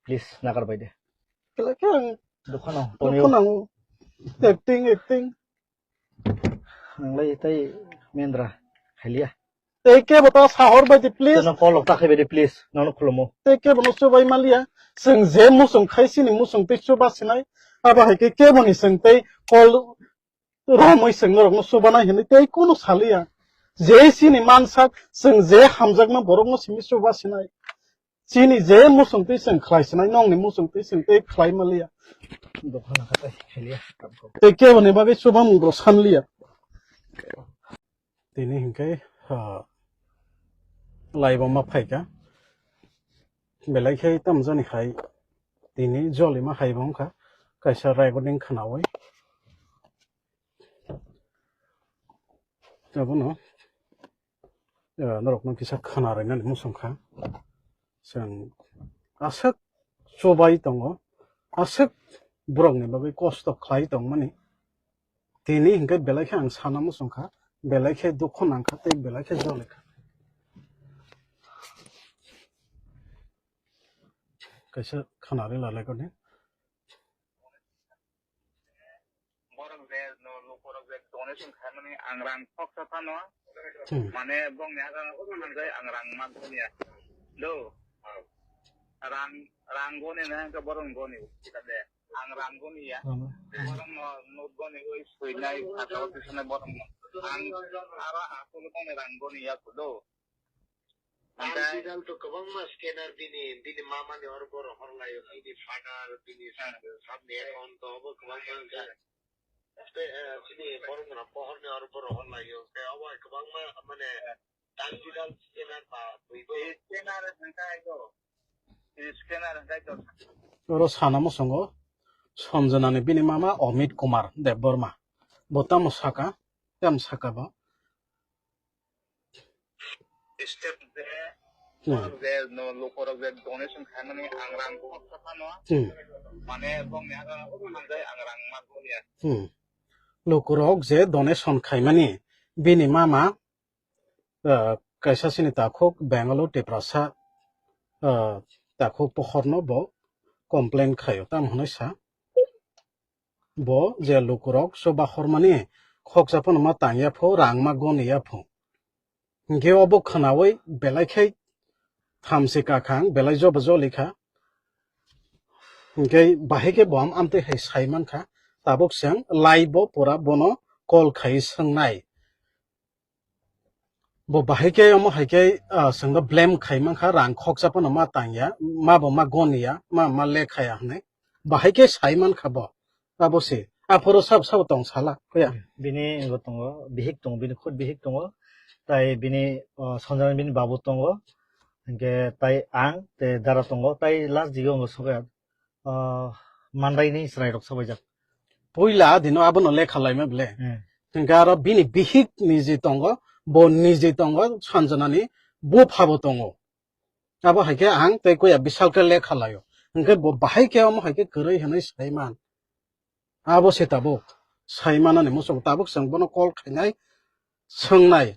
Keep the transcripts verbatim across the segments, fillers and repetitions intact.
Please nagar bai de. Kela khe ang Dukhan o tonwi o. Dukhan ang acting, acting. Ang lai tai mendra khailia. Tei kebo ta sahor bai di, please. Teno call rok ta khai bai di, please. Nono khulumo. Tei kebo no chubai malia. Chwng je musung khai sini musung tei chuba sinai. Abo hai khe kebo ni chwng tei call romwi chwng norok no chubanai hinwi tei kunu salia. Je sini mansak chwng je hamjakma borok no simi chuba sinai. Chini je musung twi chwng khlai sinai, nongni musung twi chwng tei khlai manliya. Dukhan kha tei khailia. Tei kebo ni bagwi chubamung rok sanliya. Tini hinkhe, ah, laiboma phaikha. Belai khe tamjani hai tini jolima hai bo wngkha. Kaisa recording khnaui. Abono, eh, norokno kisa khana rwnani muchung kha. Chwng aswk chubai tongo, aswk borokni bagwi kosto khlai tongmani. Tini hinkhe belai khe ang sana muchung kha, belai khe dukhu nang kha tei belai khe joli kha. Kaisa khana rwla lekha ni. Borok je no lukurok je donation khaimani ang rang khoksa phano Hmm. mane bongni aga manjai ang rang man thumya. Do. Rang, rang goni na ka borok goni kade. Ang rang goni ya. Hmm. Borok no not goni oi suinai kata o tisane borok no. Ang ara asol bongni rang goni ya do. Ang Oke. Digital to kwbangma scanner bini, bini mamani oro borok horlaio, bini father, bini Hmm. sabni account to obo kwbangma wngkha. Tei, eh, chini borok rok pohorni oro borok horlaio, tei obo hai kwbangma mane digital scanner ba twibo. Scanner hwnkhai do. Scanner hwnkhai do. Oro sana muchungo Sanjanani bini mama Amit Kumar Debbarma. Bo tamo saka, tamo saka bo. Step je, Hmm. je no lukurok je donation khaimani ang rang khoksa phano. Hmm. Mane bongni aga manjai ang rang man ya. Hmm. Lukurok je donation khaimani bini mama, ah, kaisa sini takhuk Bangalore Tiprasa, ah, takhuk pohorno bo complain khaio, tamo hwnwi sa. Bo je lukurok chuba hormani khoksa phano ma tangya pho, rang ma goniya pho. Hinkhe obo khwnaui belai khe thamsi kakhang, belai jobo joli kha. Hinkhe bahai khe bo am-, amtwi hai sai man kha. Tabuk chwng live bo pura bono call khai swngnai. Bo bahai khe omo hai khe, ah, chwngno blame khai mankha, rang khoksa phano ma tangya, ma bo ma goniya, ma, ma lekhaya hwnwi. Bahai khe sai mankha bo. Abo se. Aphuru sabo, sabo tong sala, hoya. Bini wngbo tongo, bihik tongo, bini khud bihik tongo. Tai bini, oh, Sanjana bini babu tongo. Hinkhe tai ang, tei dara tongo. Tai last digo wngbo soka. Ah, mandaini chwrairok sabaijak. Puila dino abono lekha laima bele. Hmm. Hingke aro bini bihik niji tongo, bo niji tongo, Sanjanani buphabo tongo. Abo hai khe ang tei kuya bisal khe lekha laio. Hingke bo bahai khe omo hai khe kwrwi hinwi saiman. Abo se tabuk saimanani muchung tabuk chwng bono call khainai. Swngnai,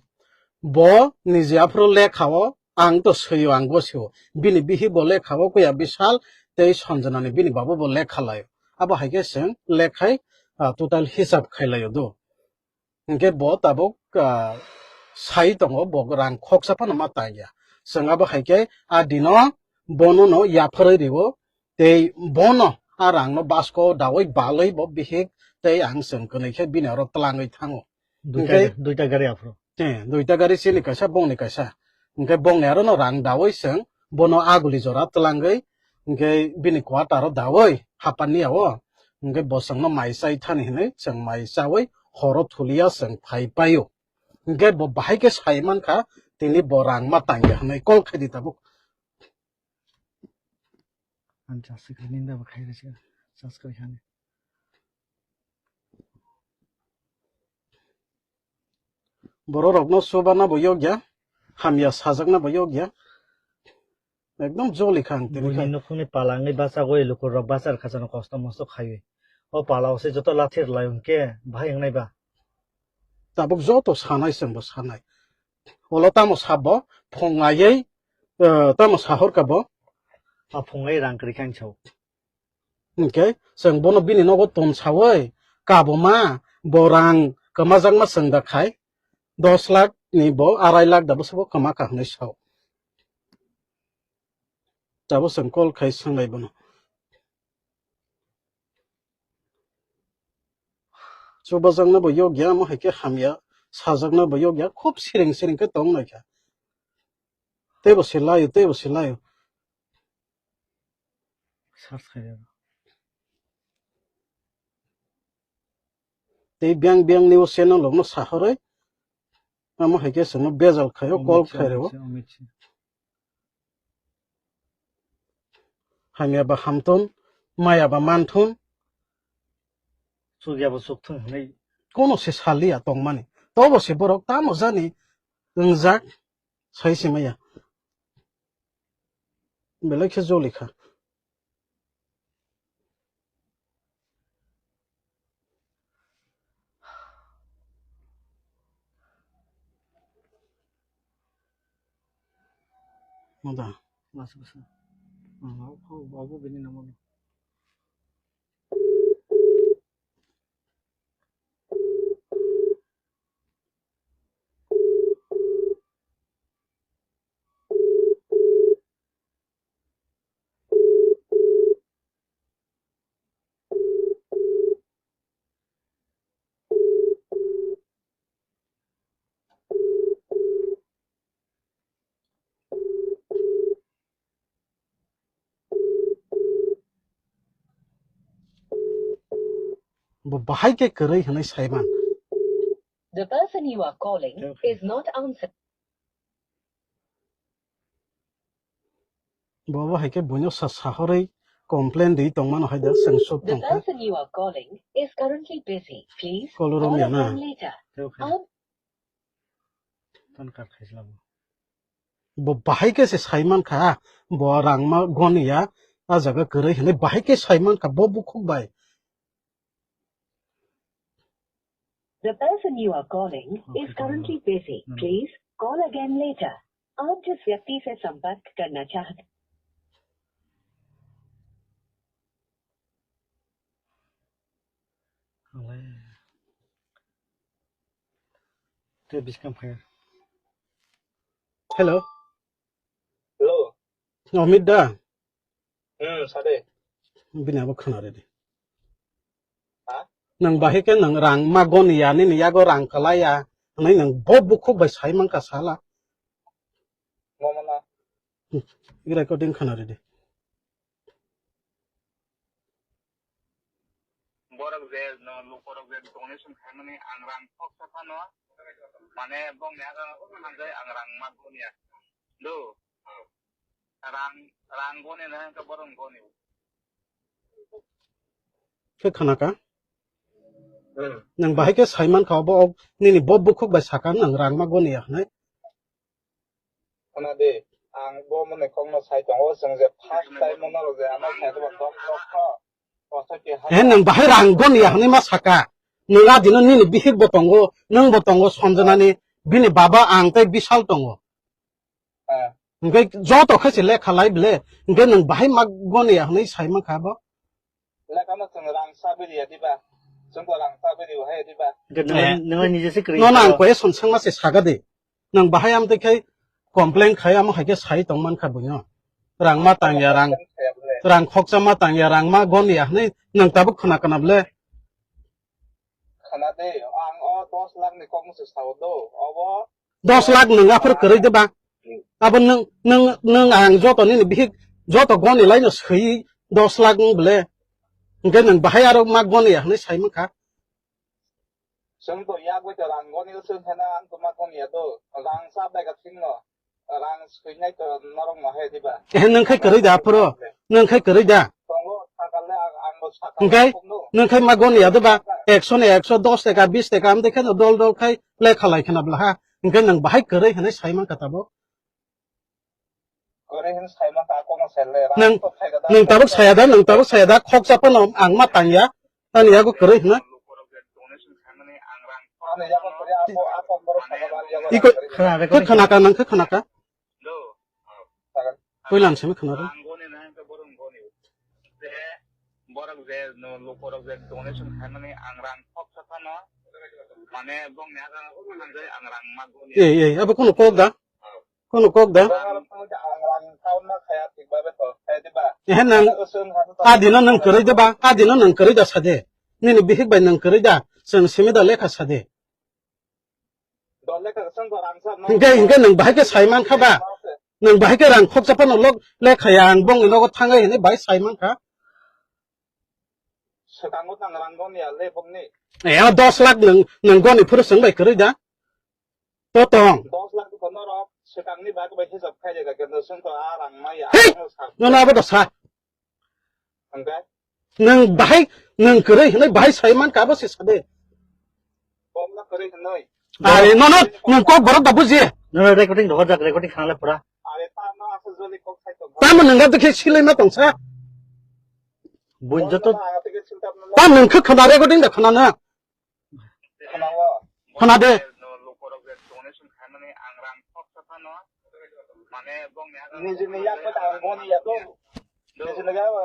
bo niji aphuru lekha o, ang to swi o, ang gosio. Bini bihik bo lekha o, kuya bisal tei Sanjanani bini babu bo lekha lai o. Abo hai khe chwng lekhai, ah, total hisab khai lai o do. Hinkhe bo tabuk, ah, sai tongo, bo rang khoksa phano ma tang ya. Chwng abo hai khe a dino bono no yaphurwi rio, tei bono a rang no basko daui balwi bo bihik tei ang chwng kwnwi khe bini oro twlangwi thango. Duita, Hinkhe ga-, duita gari aphuru. Eh, duita gari chini kaisa, bongni kaisa. Hinkhe bongni aro no rang daui chwng bono aguli jora twlangwi, hinkhe bini quarter o daui hapan ni o. Hinkhe bo chwngno mai chai thani hinwi chwng mai chaui horo thulia chwng phai paio. Hinkhe bo bahai khe sai mankha, tini bo rang ma tangya hinwi call khai di tabuk. Ang charge kwrwi nini da bo khai rwsya, charge kwrwi hani. Borok rokno chubana bo yokya, hamya sajakna bo yokya. Ekdom joli kha ang tini Buini kha. Nukhungni pala wngwi bachagwi lukurok bachar khachano kosto mosto khaiwi. O pala o se joto lathi rwlai hwnkhe bahai wngnai ba? Tabuk joto sanai chwngbo sanai. Ulo tamo sabo phung aiwi, eh, tamo sahorkha bo. Aphungai rang kwrwi khe ang sao. Hwnkhe chwng bono bini nogo ton sawi kabuma bo rang kwmajakma chwng da khai dos lakh ni bo arai lakh da bwswk bo kwma kha hwnwi sao. Tabuk chwng call khai swnglai bono. Chubajakna bo yokya, omo hai khe hamya, sajakna bo yokya, khub siring siring khe tong nai kha. Teibo se laio, teibo se laio. Search khai rw. Tei biyang biyang ni o channel rok no sahorwi, omo hai khe chwng no bejal khai o, call khai rw. Hamya ba hamthun, maya ba manthun. Chukya bo chukthun hwnwi. Kono se saliya tongmani. Tobo se borok tamo jani wngjak sai se maya. Belai khe joli kha. Mada. Masa, masa. Ah, obo, obo bini namo. Bo bahai khe kwrwi hwnwi saiman. The person you are calling is not answering. Bo bo hai khe buino sa sahorwi complain di tongmano hai da chwng suk tongkha. The person you are calling is currently busy. Please call again later. Bo bahai khe se saiman kha, bo rangma goniya, a jaga kwrwi hwnwi bahai khe saiman kha bo bukhuk bai. The person you are calling is currently busy. Please call again later. आप जिस व्यक्ति से संपर्क करना चाहते Hello. Hello. Amit da? Hmm, sade. Bini abo khna ridi. Ha? Nang bahai khe nang rang ma goniya, nini yago rang kwlaiya, hwnwi nang bo bukhuk bai sai mankha sala. Mo mana? Hmm, i recording khna ridi. Borok je no lukorok je donation khaimani ang rang khoksa phano, mane bongni aga hanjai ang rang ma goniya. Do. Rang, rang goni na hwnkhe borok goni. Khe khna ka? Hmm. Nang bahai khe sai mankha obo, ok, nini bo bukhuk bai saka nang rang ma goniya hwnwi. Khna di, ang bo mwnwi kokno sai tongo, chwng je first time norok je ano sai tongma dok dok kho. He, nwng bahai rang goniya hwnwi ma saka. Nwng a dino nini bihik bo tongo, nwng bo tongo, Sanjana ni, bini baba, ang tei Bishal tongo. Ah. Hwnkhe joto khe se lekha lai bele, hwnkhe nwng bahai ma goniya hwnwi sai mankha bo. Lekha no chwng rang sa biriya diba? Chwng bo rang sa biriya hai diba? Hwnkhe nwng, eh, nwng nije se kwrwi. Nono ang kho. Question swngma se saga de. Nwng bahai amtwi khai complain khai amo hai khe sai tong mankha buino. Rang ma tangya, rang, rang khoksa ma tangya, rang ma goniya hwnwi nwng tabuk khna kana bele? Khna de, ang o dos lakh ni kokno se sao do. Obo dos lakh nwng aphuru kwrwi de ba? Abo nwng, nwng, nwng ang joto nini bihik joto goni laino swi dos lakh nwng bele. Hwnkhe nwng bahai aro ma goniya hwnwi sai mankha. Chwng to yak bai to rang goni chwng hena ang to ma kon ya do. Rang sa bai ka thing no. Rang swinai to norok ma hai diba? Eh, nwng khai kwrwi da aphuru. Nwng khai kwrwi da. Tongo sakal le ang, ang bo sakal. Hwnkhe? Nwng khai ma goni ya diba? Ekso ni ekso, dos taka, bis taka, am dekhe no dol dol khai lekha lai khna bla ha. Hwnkhe nwng bahai kwrwi hwnwi sai mankha tabuk. Kwrwi hwnwi sai mankha, kono sel le. Nwng, nwng tabuk saya da, nwng tabuk saya da, khoksa phano ang ma tangya. Ani yago kwrwi hwna. Ani yago kwrwi, ako, ako borok sakal ang yago. Iko, khna ka, nang khe khna ka. Puilan simi khna ro. Borok je no lukorok je donation khaimani ang rang khoksa phano, mane bongni aga hanjai ang rang ma goni. Ei, ei, abo kono kok da? Kono kok da? Ang rang kaun ma khaya thik babe to, khaya diba? Ehe nang, adino nang kwrwi da ba, adino nang kwrwi da sade. Nini bihik bai nang kwrwi da, chwng simi da lekha sade. Dol lekha chwng to rang sa ma. Hingke, hingke nang bahai ke sai man kha ba? Nang bahai ke rang khoksa phano lok lekha ya, ang bongni nogo thangai hinwi bahai sai man kha. Swkango nang rang goni ya le bongni. Eh, dos lakh nang, nang goni phuru chwng bai kwrwi da? To tong. Dos lakh ko norok swkangni bag bai hisab khai jaga kendo sung to a rang maya. Hey! Ang sa. Nono abo da sa. Hingke? Nang bahai, nang kwrwi hinwi bahai sai man ka abo se sade. Bomla kwrwi hinwi. Are nono nang kok borok da buji. Nono recording rohor jak, recording khana le pura. Are ta no asa joli kok sai to. Tamo nang da khe silai ma tongsa. Bun joto. Tam nang khe khana recording da khana na. Khana de.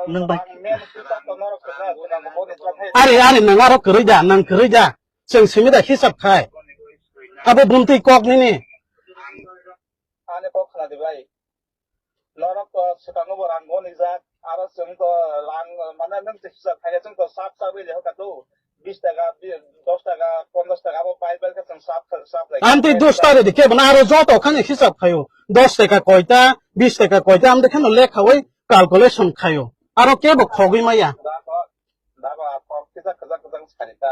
Nang bai. Are, are, nang aro kwrwi da, nang kwrwi da. Chwng simi da hisab khai. Abo buntwi kok nini. Ani kok khana de bai. Norok to swkango bo rang goni jak, aro chwng to rang, mane, nwng to hisab khaina chwng to sap sap wi leho ka to, bis taka, bi-, dos taka, ponchash taka abo pai pai khe chwng sap, sap lai. Amtwi dos taka de khe bana aro joto khani hisab khayo. Dos taka koita, bis taka koita, amtwi kheno lekhawi calculation khayo. Aro kebo khogwi maya. Da ko, da ko, a kok kisa kisa kisa sari ta.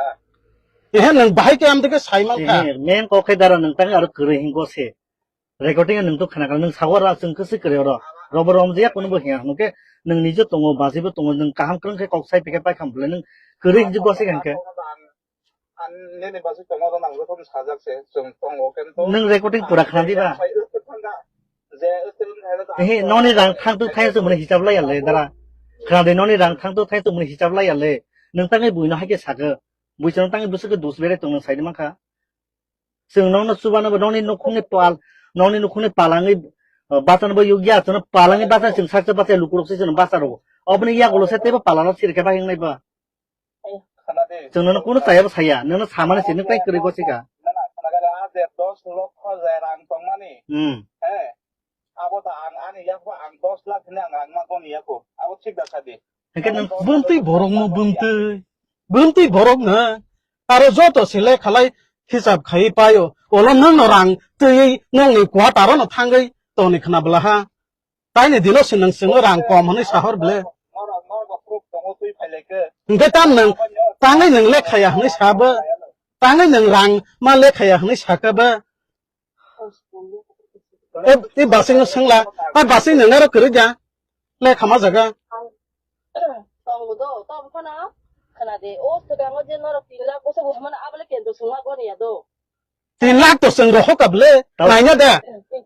Ehe, nwng bahai khe amtwi khe sai man kha. Ehe, main kok khe dara nwng tang aro kwrwi hingo se. Recording nwng to khna kha, nwng sago ra chwng khe se kwrwi oro. Robo rom je ya kuno bo hiya, hwnkhe nwng nije tongo, bajibo tongo, nwng kaham kwrwng khe kok sai pikhe pai kham bwle nwng kwrwi hinjik bo se hwnkhe. Nini baji tongo ro nang joto sajak se, chwng tongo kento. Nwng recording pura khna diba? Ehe, noni rang thang tu thai tu muni hisab lai ya le dara. Khna de noni rang thang tu thai tu muni hisab lai ya le. Nwng tangwi buino hai khe sakhe. Bui chwng tangwi bwswk khe dus berai tong nwng sai de man kha. Chwng nokno chubano bo nokni nukhungni pal, nokni nukhungni palangwi, uh, bachano bo yukya, chwngno palangwi bacha chwng saksa bacha lukurok se chwngno bacha rwo. Oboni yagulo se teibo palano sirikhe bahingnai ba. Chwng nono kunu chayabo saya, nono samani se nwng tai kwrwi gosika. Hmm. Abo ta ang ani yakho ang dos lakh hwnwi ang rang ma goni yakho. Abo thik da sadi. Hwnkhe nwng bumtwi borok no bumtwi. Bumtwi borok no. Aro joto se lekhalai hisab khai paio. Olo nwng no rang twi nwng ni quarter no thangwi toni khna bwla ha. Taini dino se nwng chwngno rang kom hwnwi sahor ble. Hwnkhe tam nwng tangwi nwng lekhaya hwnwi sabo. Tangwi nwng rang ma lekhaya hwnwi sakabo. E, e basing no sengla, a basing no nero kwrwi da, le khama jaga. Tongo do, tamo khana, khana de, o swkango je norok tin lakh bwsa bo hwnmano, abole kendro songma goni ya do. Tin lakh to chwng rohor ka bwle, naina da. He,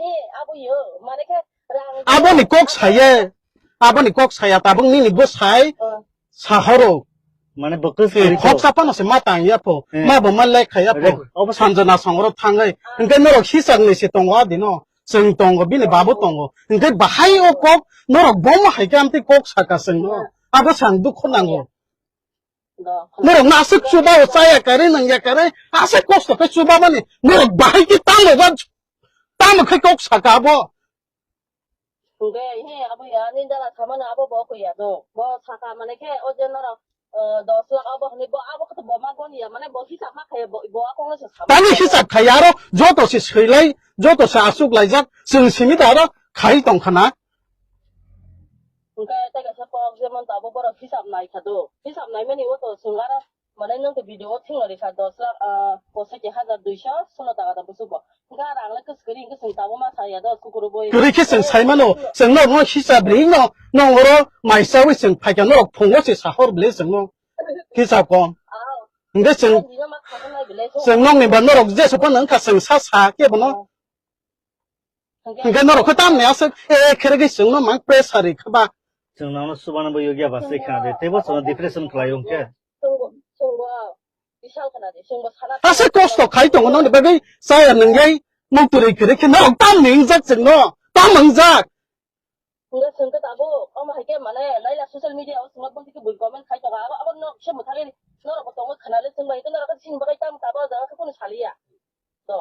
he, abo yo, mane khe rang. Aboni kok saye, aboni kok saya tabuk nini bo sai. Sahoro. Mane bo kwswk kwrwi kok. Khoksa phano se ma tang ya pho. Ma bo ma lek kha ya pho. Sanjana songro thangai. Hwnkhe norok hisakni se tongo adino. Chwng tongo, bini babu tongo. Hwnkhe bahai o kok norok bomo hai khe amtwi kok saka chwngno. Abo sang dukhu nango. Norok no aswk chuba o chaya kare nangya kare aswk kosto khe chuba mani. Norok bahai khe tamo ba tamo khe kok saka abo. Hwnkhe he abo ya, nini dala samano abo bo koi ya do. Bo saka mane khe o je norok, eh, dos lakh abo hwnwi bo abo khe bo ma goni ya, mane bo hisab ma khaye bo, bo akong se sama. Tani hisab khai aro joto se swilai, joto se aswk laijak, chwng simi da aro khai tong khana. Hwnkhe tei kaisa kok jemon to abo borok hisab nai kha do. Hisab nai mani o to chwng aro Mane nwng to video o thwngwi rikha dos lakh, ah, pochis hajar duiso solo taka da busugo. Hwnkhe ang le kwswk kwrwi hwnkhe chwng tabuk ma saya do, kukurubui. Kwrwi khe chwng sai mano, chwng norokno hisab ri no, nong oro mai chaui chwng phaikha norok phungo se sahor bwle chwngno. Hisab kom. Ah. Hwnkhe chwng, ah, bino ma khagwi nai bwle chwng. Chwng nokni ba norok jesa phano wngkha chwng sa sa khe bono. Hwnkhe norok khe tamni aswk, eh, khere khe chwngno mang pressure ri kha ba. Chwng nono chubano bo yogya ba se khna de, teibo chwngno depression khlai o hwnkhe. Chwngbo, chwngbo bisal khna de, chwngbo sana. Aswk kosto khai tongo nokni bagwi chaya nwngyai, muktwrwi kwrwi khe norok tamni wngjak chwngno, tam wngjak. Hingke chwng khe tabuk, omo hai khe mane naila social media o chwngno bwtwi khe bui comment khai tongo. Abo, abo no se mwthangwi norok bo tongo khwnale chwng bai khe norok khe chini bagwi tamo tabuk o jaga khe kunu saliya. To.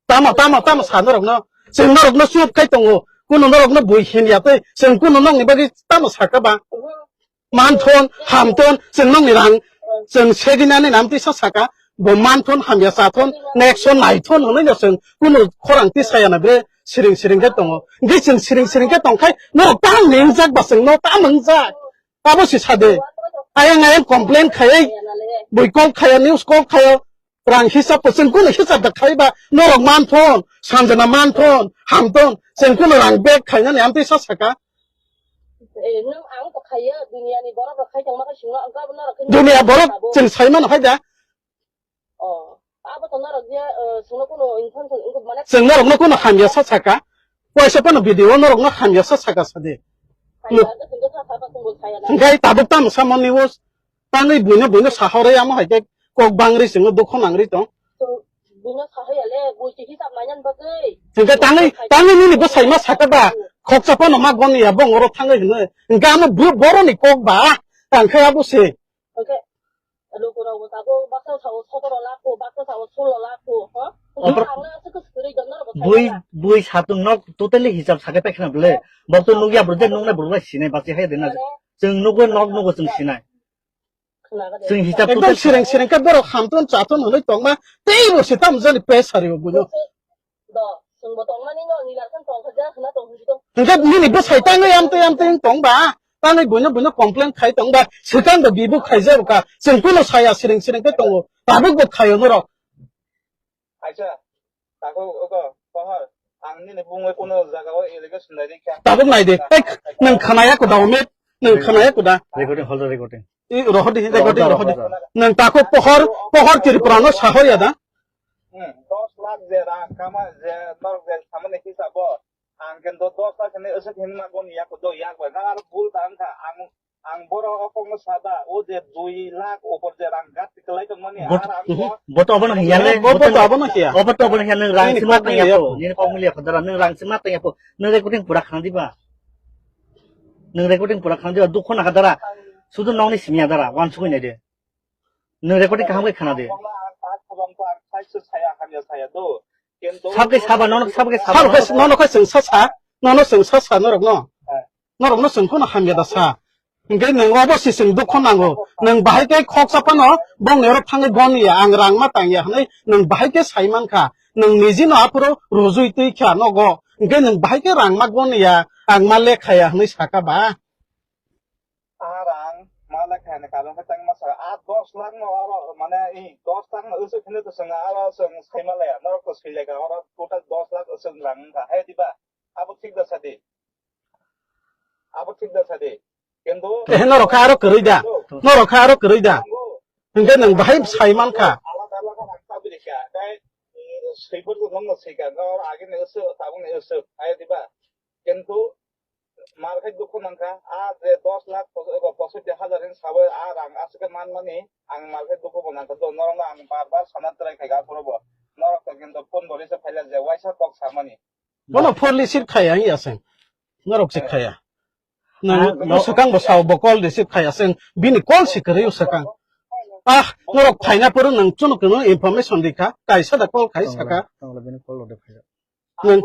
Tamo, tamo, tamo sa norokno. Chwng norokno chup khai tongo. Kunu norokno bui hin ya tei chwng kunu nokni bagwi tamo saka ba. Mhm. Manthon, hamton, chwng nokni rang, chwng seginani nam tisa saka, bo manthon, hamya sathon, nekson, naithon hwnwi no chwng kunu khorang tisaya na bre siring siring khe tongo. Hwnkhe chwng siring siring khe tongkhai norok tamo ningjak ba chwngno tamo wngjak. Abo se sade. Ayang ayang complain khayai, bui call khaya, news call khaya, rang hisab bo chwng kunu hisab da khaiba, norok manthon, sanjana manthon, hamton, chwng kunu rang bag khainani amtwi sa saka. Eh, nwng ang to khaiya, duniani borok rok khai tongma khe singno, ang kabo norok khe Dunia borok sabo. Chwng sai mano hai da. Oh, abo to norok je, eh, singno kuno intention, wngkha mane chwng norokno kuno hamya sa saka. Waisa phano video norokno hamya sa saka sade. Hamya sa singno sa saba tongbo saya da. Hingke tabuk tamo samo news. Tangwi buino buino sahorwi amo hai khe kok bangri chwngno dukho nangri tong. Chwng buino sahaya le, bui chi hisab mainan bagwi. Hingke tangwi, tangwi nini bwsai ma saka ba, khoksa phano ma goni ya bong oro thangwi hwnwi. Hingke amo bu-, boroni kok ba, tang khe abo se. Hingke lukurok bo tabuk baksa sao sotoro lakh ko, baksa sao solo lakh ko, ha? Obo Ang na aswk swrwi dong, norok bo bui, saya. Bui satung nok totally hisab sakai paikha na bole. Bok to nukya bro, je nuknai bro bai sinai, basi hai dena. Mane? Chwng nukgo, nok nukgo chwng sinai. Chwng hisab ekdom tutai sireng sireng khe borok hamtun chatun hwnwi tongma teibo se tamo jani pes saribo buino. Do, chwngbo tongmani no, nila khan tongkha ja khna tong hwnwi tong. Hwnkhe nini bwsai tangwi amtwi amtwi wng tongba, tangwi buino buino complain khai tongba, swkang do bibu khaijabo ka, chwng kuno saya sireng sireng khe tongo, tabukbo khaio norok. Aisa, takhuk ogo, pohor, ang nini bumungwi kuno jagao allegation nai rikha. Tabuk nai de. Ei, nwng khwnaya kuda, Omit? Nwng khwnaya kuda? Recording, hold the recording. I, rohor di, recording, rohor di. Nwng takhuk pohor, pohor Tripura no sahor ya da? Hmm, dos lakh je rang kama je norok je samani hisabo. Ang khe do dos lakh hinwi aswk hinwi ma goni yak do yak bai. Nang aro bul ta wngkha. Ang, ang borok o kokno sada, o je dui lakh upor je rang gat kwlai tongmani, Bot-, ar ang mhm. Bo to abono hiya le, Bo, bo to abono hiya. Bo to abono hiya, nwng rang Nini sima kok tang ya miya po, po. Nini kok miya po, dara, nwng rang sima tang ya po, nwng recording pura khna diba? Nwng recording pura khna diba, dukho nakha dara, sudu nokni simi ya dara, wansugwi nai de. Nwng recording kaham khe khna de. Sabke saba, nono sabke saba. Sabke nono khe chwng sa sa, nono chwng sa sa norok no. Norok no chwng phano hamya da sa. Hingke nwng obo se chwng dukho nango. Nwng bahai khe khoksa phano bongni oro thangwi bon ya, ang rang ma tang ya hwnwi nwng bahai khe sai mankha. Nwng niji no aphuru rujui twi kha nogo. Hingke nwng bahai khe rang ma gon ya, ang ma lekha ya hwnwi saka ba. A rang ma lekha ni karon khe tang ma sa, a dos lakh no aro mane i dos lakh no usuk hino to chwng aro chwng sai ma laya, norok to sai lekha oro total dos lakh usuk rang wngkha, hai diba? Abo thik da sadi. Abo thik da sadi. Kintu Eh, norok kha aro kwrwi da? Norok kha aro kwrwi da? Hingke nwng bahai sai mankha. Alada alada rang ta bini kha. Dai, mm, swibo to nwng no sika, no agi ni usuk, tabuk ni usuk, hai diba? Kintu Mar khe dukhu nangkha, a je dos lakh pos-, ego posotti hajar hin sabai a rang aswk khe manmani, ang mar khe dukhu bo nangkha, do norokno ang bar bar sana try khaikha aphuru bo. Norok to kintu phone bo receive khaila je waisa kok samani. Bono phone receive khaya wngya se. Norok se khaya. Nang, ah, no, no. Swkang bo sao bo call receive khaya se. Bini call se kwrwi swkang. Ah, norok phaina phuru nang chwng kwno information rikha. Kaisa da call khai saka. Tongla, tongla bini call rode phai. Nwng,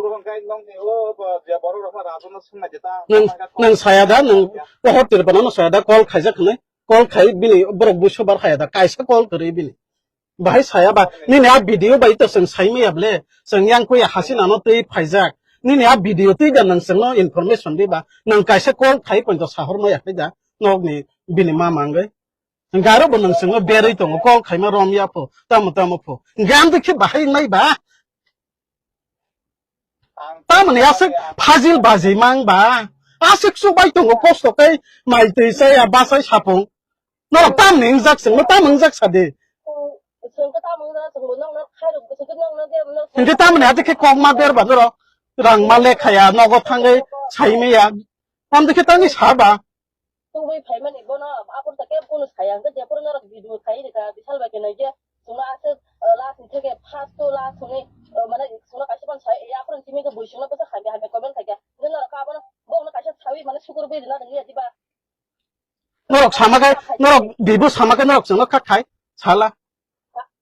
nwng, nwng saya da, nwng pohor Tripura no saya da, call khaijak hwnwi, call khai bini borok buisu bar khaya da, kaisa call kwrwi bini. Bahai saya ba, nini a video bai to chwng sai maya ble, chwng yang kuya Hasina no twi phaijak. Nini a video twi da nwng chwngno information di ba, nwng kaisa call khai poito sahor maya khai da, nokni bini ma mangwi. Hwnkhe aro bo nwng chwngno berwi tongo, call khaima rom ya pho, tamo tamo pho. Hwnkhe amtwi khe bahai wngnai ba? Tamoni aswk phajil bajimang ba? Aswk chubai tongo kosto khe mai twi chaya bachai sapung. Norok tamni wngjak chwngno tamo wngjak sadi. Hwnkhe tamoni atwi khe kok ma ber ba norok rang ma lekhaya nogo thangwi sai maya. Amtwi khe tamni sa ba? Tubui phaimani bono aphuru ta kebo kunu saya, hwnkhe jephuru norok video khai rikha, Bishal bai khe naikhe chwngno aswk last ni theke first to last ni, mane, sungno kaisa ban sai, ya, akhorni simi khe bui sungno bwsa hamya hamya comment khaikha. Nini norok abono, bongno kaisa sawi, mane, sukur bui rina nangya diba? Norok sama khe, norok bibo sama khe norok chwngno kha khai, sala.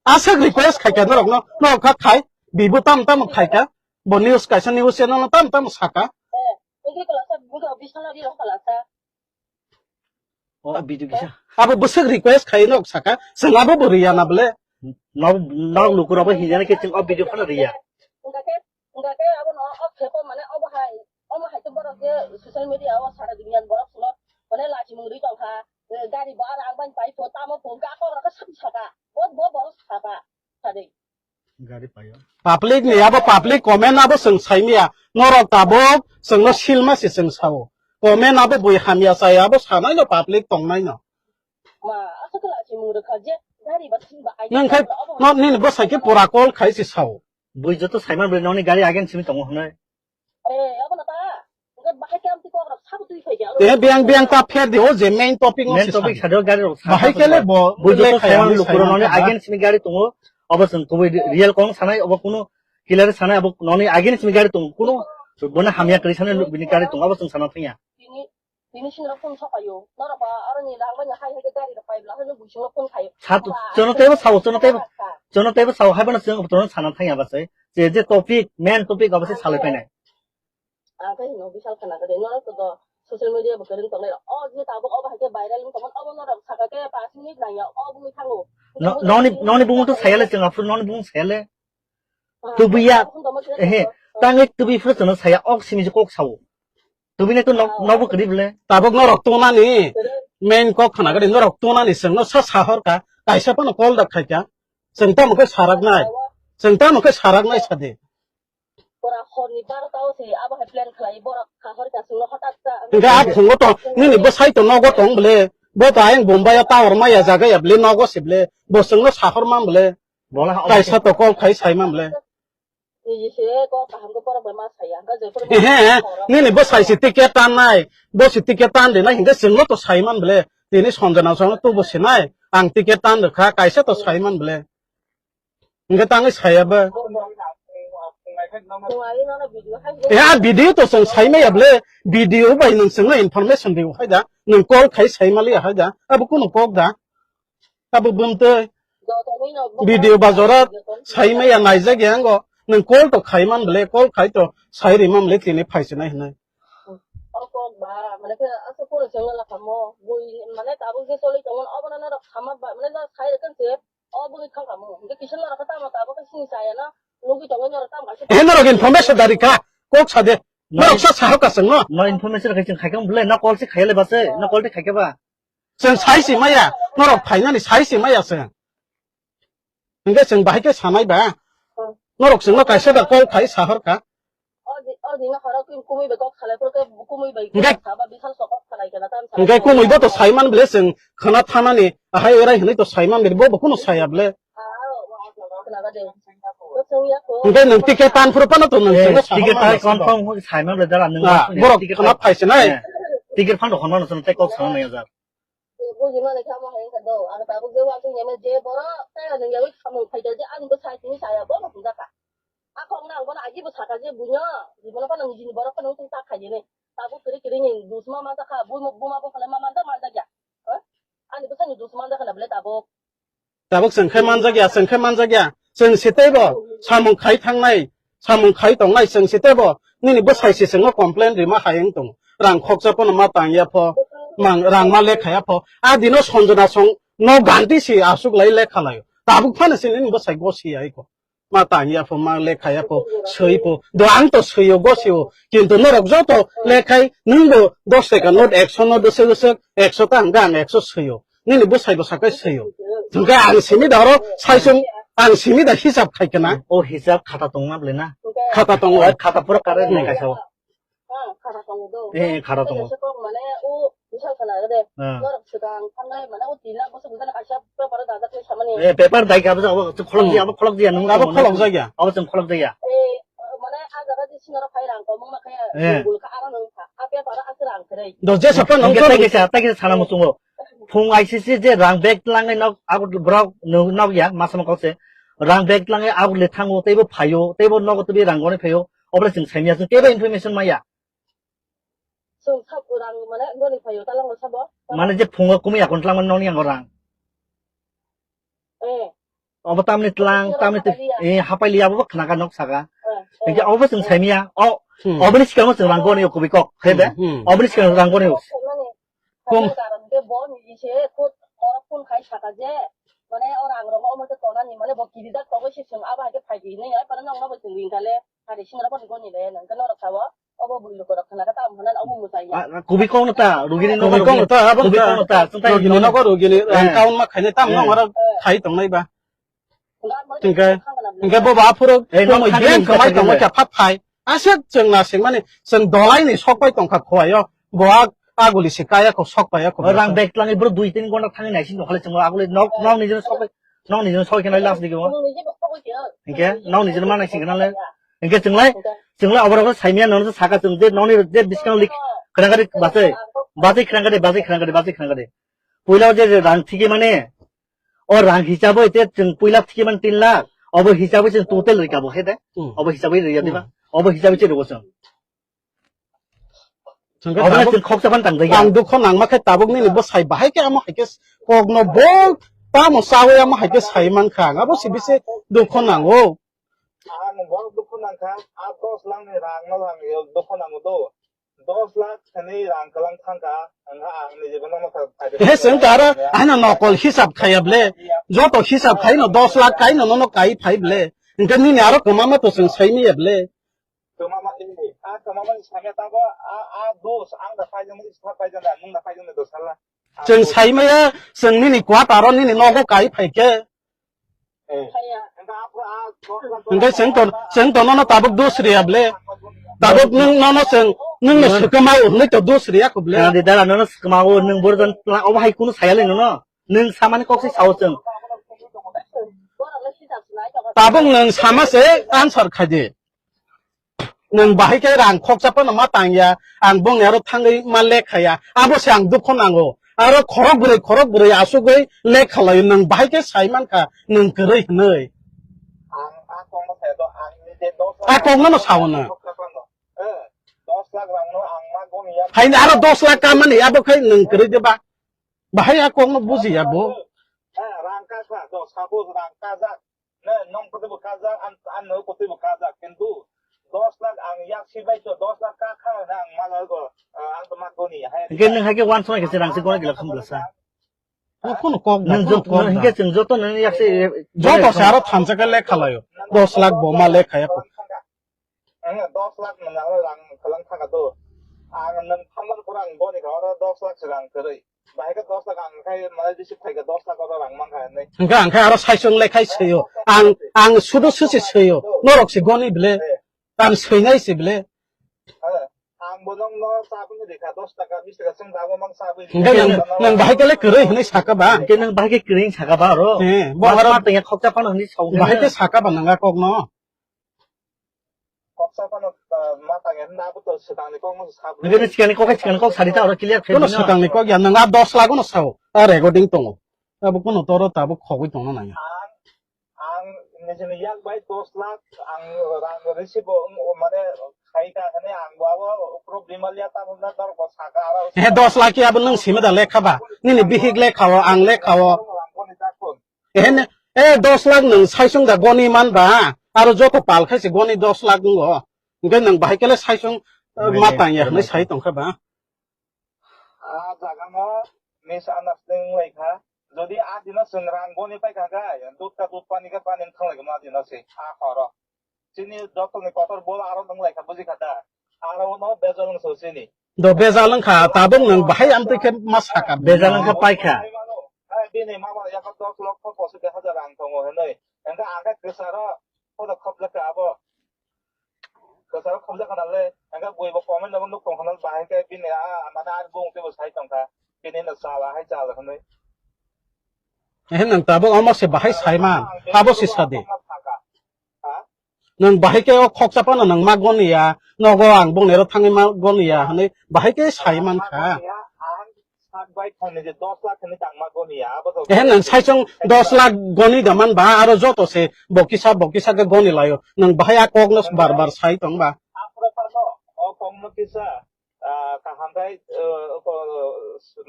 Aswk request khaikha norokno, norok kha khai, bibo tam tam khaikha. Bo news kaisa news channel no tam tam saka. Eh, wngkhe kwlasa, wngkhe official no ri rok kwlasa. O video kisa. Abo bwswk request khai norok saka, chwng abo bo riya na bole. Nok, nok lukurok bo hinjana khe chwng o video phano riya. Wngkha khe, wngkha khe abono o khepo mane obo hai, omo hai khe borok je social media o sara duniya ni borok phano mane lachimung ri tongkha, eh, gari bo aro ang bai pai pho tamo pho wngkha kok rok khe saka, bo, bo borok saka, sadi. Gari paio. Public ni abo public comment abo chwng saimaya. Norok tabuk chwngno silma se chwng sao. Comment abo bui hamya chaya abo sanai no public tongnai no. Ma, aswk khe lachimung rwkha je gari ba sin ba ai Nang khai abo no nini bwsai khe pura call khai se sao. Bui joto saiman bwrwi noni gari again simi tongo hwnwi. Eh, abo na ta. Hwnkhe bahai khe amtwi kok rok sabo twi phai khe aro. Eh, biyang biyang ta pher di o je main topic no Main se topic sadi. Sadi o gari rok Bahai sabo khe le twi. Bo Bui joto lekha saiman yang lukuro sai noni yang again simi gari tongo. Obo chwng kubui real kong sanai obo kuno clear sanai abo noni again simi gari tongo. Kuno bono hamya kwrwi sanai bini gari tongo obo chwng sana thangya. Tini, tini sini rok phone sokayo. Norok ba aro ni rang bai hai hai gari rok pai bla hano bui sini phone khayo. Sa tu, Ba, chono tebo sao, chono tebo. Chono tebo sao hai bono chwng bono sana thangya ba sai. Je, je topic, main topic obo se salai painai. Ang khe hino bishal khana kade, norok to do social media bo kwrwng tongnai rok. O je tabuk obo hai khe viral wng tongmani, obo norok saka khe pash minute nangya, o bumui thango. No, noni, noni bumung to sayale chwng aphuru noni bumung sayale. Ah, Tubuya, tamo khe ehe, to. Tangwi tubi phuru chwngno saya, ok simi je kok sao. Tubi ne to nok, Ah, nokbo kwrwi bwle. Tabuk norok tongnani, Kwrwi. Main kok khana kade norok tongnani chwngno sa sahor ka, kaisa phano call da khaika. Chwng tamo khe saraknai. Chwng tamo khe saraknai sadi. Pura horni barota o se abo hai plan khlai, borok kahor kasingno hothat sa. Hingke a phungo tong, nini bwsai to nogo tong bwle. Bo to ayang Bombay o tower maya jaga ya bwle, nogo se bwle. Bo chwngno sahor man bwle. Bola ha Kaisa to call khai sai man bwle. Niji se ko kaham ko borok bai ma saya, hingke je He, he, he. Nini bwsai se ticket tan nai. Bo se ticket tan de nai, hingke chwngno to sai man bwle. Tini Sanjana chwngno to bo se nai. Ang ticket tan rwkha, kaisa to sai man bwle. Hingke tangwi saya ba. Ya, video to chwng sai maya bwle. Video bai nwng chwngno information di hai da. Nwng call khai sai mali hai da. Abo kuno kok da. Abo bumtwi. Video ba jora sai maya naijak ya ngo. Nwng call to khai man bwle. Call khai to sai ri man bwle tini phai se nai hinai. O kok ba, mane khe asa pura chwngno la kamo. Bui, mane tabuk je choli tongmani, obo no norok khamak ba, mane no sai rwkha se. O bwrwi thangkha mo, hingke kisa norok khe tamo tabuk khe sini chaya no, nugwi tongwi norok tamo kaisa He norok information dari kha, kok sa de. Norok sa sahok ka chwngno. No information khai chwng khaikha bwle, no call se khaiya le ba se, no call de khaikha ba. Chwng sai si maya, norok phainani sai si maya chwng. Hingke chwng bahai khe sanai ba. Norok chwngno kaisa da call khai sahor kha. O di, o di no khoro kumui bai kok salai, pore kumui bai Hingke kok saba, bihal sok kok salai kana tam salai. Hingke kumui bo to saiman bwle chwng khana thanani, ahai erai hinui to saiman bwle, bo bo kuno saya bwle. Ah, o, o, o, khna ba de. O, chwng ya ko. Hingke nwng ticket tan phuru phano to nwng Eh, chwngno ticket sahorma tai nang confirm song. Hoi saiman bwle dara nwng Ah, ma borok ticket khana tai- phai se nai. Eh, ticket phano honna nwng tei kok sana nang ya jar. Bujima le kamo hai ka do, ang tabuk je wa tong yame je boro, tei ang yawi samung phai je ani bo sai tini saya bo no hunda ka. A kok nang bo na agi bo saka je bunyo, di bo no pa nang jini boro pa nang tong ta khai je ne. Tabuk kiri kiri ni dusma man ta kha, bu bu ma bo khala ma man ta man ta ya. Ha? Ani bo sai ni dusma man ta khala bele tabuk. Tabuk chwng khe manjak ya, chwng khe manjak ya. Chwng se teibo samung khai thangnai, samung khai tongnai chwng se teibo nini bwsai se chwngno complain rima hai wng tongo. Rang khoksa pono ma tang ya pho, mang, rang ma lekha ya pho. A dino Sanjana song no ganti si asuk lai lekha laio. Tabuk phano se nini bwsai gosi ya iko. Ma tang ya pho, ma lekha ya pho, swi pho. Do ang to swi o, gosi o. Kintu norok joto lekhai nwng bo dos taka note, ekso note, dosek dosek, ekso ta hwnkhe ang ekso swi o. Nini bwsai bwsa khe swi o. Hwnkhe ang simi da oro saisung, ang simi da hisab khai kana. O hisab khata tongma bwle na? Khata tongo. O khata pura kare Hmm. nai kaisa o. Eh, khata tongo. Mane o bwsai khana de. Hmm. Norok swkang thangnai mane o tin lakh bwswk bwsano kaisa paper o dajak khe samani. Eh, paper dai ka bwswk abo kholok Hmm. dia, abo kholok dia, nung Abo abo kholok nung. Jaya. Abo chwng kholok jaya. Eh, mane a jaga di sinoro phai rang komung ma khe Eh. bul kha aro nung kha. A paper o aswk rang khe rei. Do jesa pa nung Hingke tei kisa, tei kisa sana muchungo. Phung I C C je rang bag langnai nok, abo borok nok ya, masama kok se. Rang bag langai abuk le thango, teibo phaio, teibo nogo teibo rang goni phaio. Obra chwng saimya, chwng teibo information maya. Chwng sab rang mane goni phaio, talango sabo. Mane je phungo kumui akon tlang mani noni ango rang. Eh. Obo tamni tlang, tamni te, eh, hapai liya, obo khna ka nok saka. Eh, eh. Hingke obo chwng saimya, o, hmm, oboni sikang chwng rang goni o kubui kok, hebe? Hmm, hmm. Oboni sikang rang goni o. Kom. Karon ke bo ni se khut khorok phun khai saka je, mane o rang rogo omo te tonani, mane bo kirijak togo se chwng abo hai khe phai di hinwi ai, pano nokno bo chwng ring kha le, hari singra bo ni goni le, nang khe norok sao, obo bui lukurok khna khe tamo hwnna obo mwchai ya. Ah, kubui kok no ta, rugini no kubui kok no ta, abo kubui kok no ta, chwng tai rugini no. Nogo rugini, eh, rang kaun ma khainai tam, eh, nong oro khai tongnai ba. Hingke, hingke bo ba phuru, eh, no, tongwi khani ben hingke khamai tongwi hingke khe phap phai. Aswk chwng na singmani, chwng dolai ni sok pai tongkha khowai o. Bo a, aguli se kaya kho sok pai o kho. O rang bag twlangwi bro dui tin gonta thangwi naising tongkha le chwng aguli nok, nok ni jino sok pai, nok ni jino sok khe nai last digi o. Hingke, nok ni jino ma naising khe nang le. Hingke chwng lai, chwng lai oborok saimya nono saka chwng je nokni je biskang lik khwrang kari basai, basai khwrang kari, basai khwrang kari, basai khwrang kari. Puila o je, je rang thigi mane, o rang hisabo ite chwng puila thikimani tin lakh, obo hisabo chwng total rikabo he de? Hmm. Obo hisabo riya diba? Hmm. Obo hisabo chwng rikabo chwng. Chwng khe obo tabuk chwng khoksa phan tang jaya. Ang dukho nangma khe tabuk nini bwsai bahai khe amo hai khe kokno bol tamo chawi amo hai khe sai mankha ang. Abo se bisi dukho nango. Ang bol dukho nangkha, a dos lakh ni rang no ang dukho nango do. Dos lakh thani rang kwlang thangkha, ang, ang ni jibon no kha-, kha-, he, chwng ta aro ano nokol hisab khaya ble, joto hisab khai no dos lakh kai no, nono kai phai ble, hingke nini aro kwma ma to chwng sai miya ble. Kwma ma, eh, a kwma ma ni sanya tabo, a, a dos, ang da phai jani, sa phai jani, nung da phai jani dos hala. Chwng sai maya, chwng nini kwataro nini nogo kai phai khe. Hingke chwng to, chwng to nono tabuk dos riya ble. Tabuk nwng nono chwng, nwng no swkma o hwnwi to dos riya kho ble. Nang di dara nono swkma o nwng borjan tla obo hai kunu saya le nono. Nwng samani kok se sao chwng. Tabuk nwng sama se answer khai di. Nwng bahai khe rang khoksa phano ma tang ya, ang bongni aro thangwi ma lekha ya, abo se ang dukho nango. Aro khorok bwrwi, khorok bwrwi asugwi lekha laio, nwng bahai khe sai mankha, nwng kwrwi hwnwi. A kokno no sao nwng. Haino aro dos lakh kamani, abo khai nwng kwrwi de ba? Bahai a kokno buji ya bo. Rang kasa, dos, suppose rang kasa. Ne, nong kotwi bo kajak, an, an no kotwi bo kajak, kintu dos lakh ang yak sibai to dos lakh ka kha na ang malago, ah, ang to magoni, hai. Hingke nwng hai khe wansuknai khe se rang se gona gila khum glasa. O kono kok da, nwng kono jot-, kok nwng da. Hingke chwng joto nwng yak se, joto se aro thansa khe lekha laio. Dos lakh bo ma lekha ya ko. Ang dos lakh nwng aro rang kwlang thangkha do. Ang nwng thamani pore ang boni kha oro dos lakh se rang kwrwi. Bahai khe dos lakh ang khai mane receive khai khe dos lakh oro rang mankha hinwi. Hingkhe ang khe aro saisong lekhai swiyo. Ang, ang sudu susi swiyo. Norok se goni bile. Ang swinai se bile. Ang bo nokno chabwi rikha dos taka, bis taka chwng dabo mang chabwi. Hingkhe nwng, nwng bahai khe le kwrwi hinwi saka ba? Hingkhe nwng bahai khe kwrwi saka ba aro? He, bo aro ma tengya khokcha phano hinwi sao. Bahai khe saka ba nwng a kokno? Koksa phano, ah, ma tangya hwnna abo to swkangni kokno sabwi. Nokni sikangni kok hai sikangni kok sadi ta oro clear khe. Kono bini. Swkangni kok ya, nwng a dos lakh no sao, a recording tongo. Abo kono toro tabuk khogwi tongna nangya. Ang, ang nijini yak bai dos lakh ang rang receive o, o mane khaika hwnwi ang bo abo problem ya ta hwnna dor ko saka aro. He dos lakh ya abo nwng simi da lekha ba? Nini bihik lekha o, ang lekha o. Ehene, eh, dos lakh nwng saisong da goni man ba, aro joto pal khai se goni dos lakh wngo. Hingke nwng bahai kele saisong, eh, ma tangya hwnwi sai tongkha ba. A jaga no misunderstanding wnglaikha. Jodi a dino chwng rang goni paikha khe, dud ka dud, pani ka pani wngthang lai kha a dino se, a horo. Chini joto ni kotor bol aro nwng lai kha, buji kha da? Aro no bejal wng so chini. Do bejal wng kha, tabuk nwng bahai amtwi khe ma saka. Bejal wng kha paikha. Hai bini mama yakha dos lokho pochis hajar rang tongo hinwi. Hingkhe ang khe kwcharo pono khobjakha abo. Kwcharo khobjakha nale, hingkhe bui bo comment no nuk tong kha nale bahai khe bini a mane ani bung twibo sai tongkha. Bini no chala hai chala hinwi. Ehe nwng tabuk omo se bahai saiman, abo se sadi. Ha? Nwng bahai khe o khoksa phano nwng ma goni ya, nogo ang bongni aro thangwi ma goni ya hwnwi bahai khe sai man kha. Ang Sak bai thangni je dos lakh hwnwi tangma goni ya, abo to Eh, nwng saichung dos lakh goni da man ba, aro joto se bokisa, bokisa khe goni laio. Nwng bahai a kokno bar bar sai tong ba. Aphuru phano o kokno kisa, ah, kaham khai, eh, ko,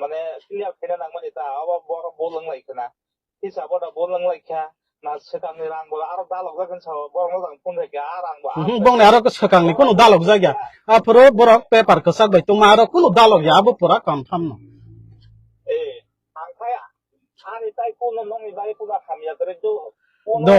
mane clear khaina nangmani ta, abo borok bo lwng lai khna. Hisabo da bo lwng lai kha, na swkangni rang bo aro dalok jak hinwi sao, borokno jang phone khai kha, a rang bo. Mhm, bongni aro swkangni kunu dalok jak ya. Aphuru borok paper kwchak bai tongma aro kunu dalok ya, abo pura confirm no. Eh, ang khai ani tai kuno nongni bai kuno hamya kwrwi do. Do.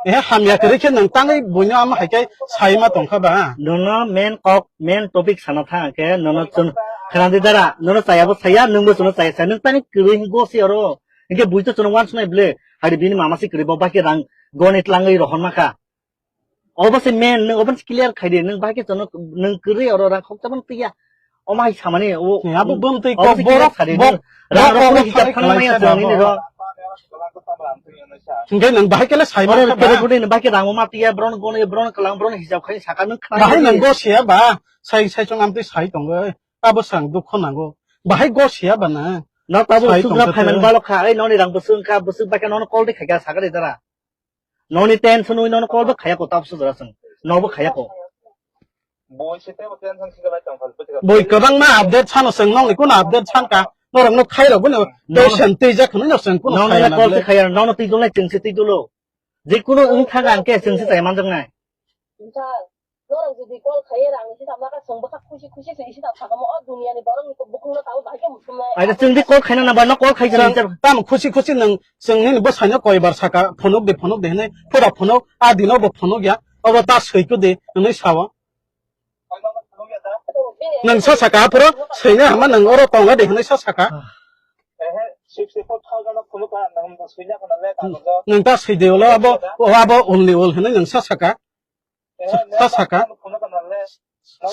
Eh, hamya kwrwi khe nwng tangwi buino ama hai khe sai ma tong kha ba? Nono main kok, main topic sana thang khe, nono chun khana di dara, nono chaya bo saya, nwng bo chwngno chaya saya, nwng tangwi kwrwi gosi oro. Hinkhe bui to chwngno uansuknai ble, hari bini mama se kwrwi bo bahai khe rang goni tlangwi rohorma kha. Obo se main, nwng obo se clear khai di, nwng bahai khe chwngno, nwng kwrwi oro rang khokcha bono twiya. Omo hai samani, o, Ni abo bwmtwi obo se clear borok, khai di, bok-, nwng rang bok-, rok bok hisab khai khana maya khlaisa chwngni abo. Ni ro. Hinkhe nwng bahai khe le sai Oro ma khe kere ba? Kuri nwng bahai khe rang ma twiya, bron goni, bron kwlang, bron hisab khai saka nwng khna Bahai di. Nwng gosiya ba, sai, sai chwng amtwi sai tongwi, abo swng dukho nango. Bahai gosiya ba nwng? No tabo sai sugra tongkha phaiman twi. Balok kha, ei noni rang bwswk wngkha, bwswk bai khe nono call de khaikha sakha de dara. Noni tension wi nono call bo khaya ko, tabo sujra swng. No bo khaya ko. Boi se tebo tension se bai tong kha, boi kwbangma update sano swng, nongni kuno update sankha, norok no khairok bino No. Tension twijak hwnwi no swng kuno Nono khaya na call se bwle. Khaya, nono twi dulnai chwng se twi dulo. Je kuno wng thang ang khe chwng se chai manjaknai. Norok jodi call khaiya rang ni sita maka song bwkha khusi khusi se sita sakamo o duniya ni borok ni bukhung no tabo bahai khe muthumnai. Aida chwng di call khaina na ba no call khai Chwng jani. Tamo khusi khusi nwng chwng nini bwsai no koi bar saka phunuk di phunuk di hinwi pura phunuk a dino bo phunuk ya obo ta swi ku di hinwi sao. Nwng sa saka aphuru swina hama nwng oro tonga di hinwi sa saka. Nwng ta swi di ulo abo o abo ulni ul hinwi nwng sa saka. Sa saka.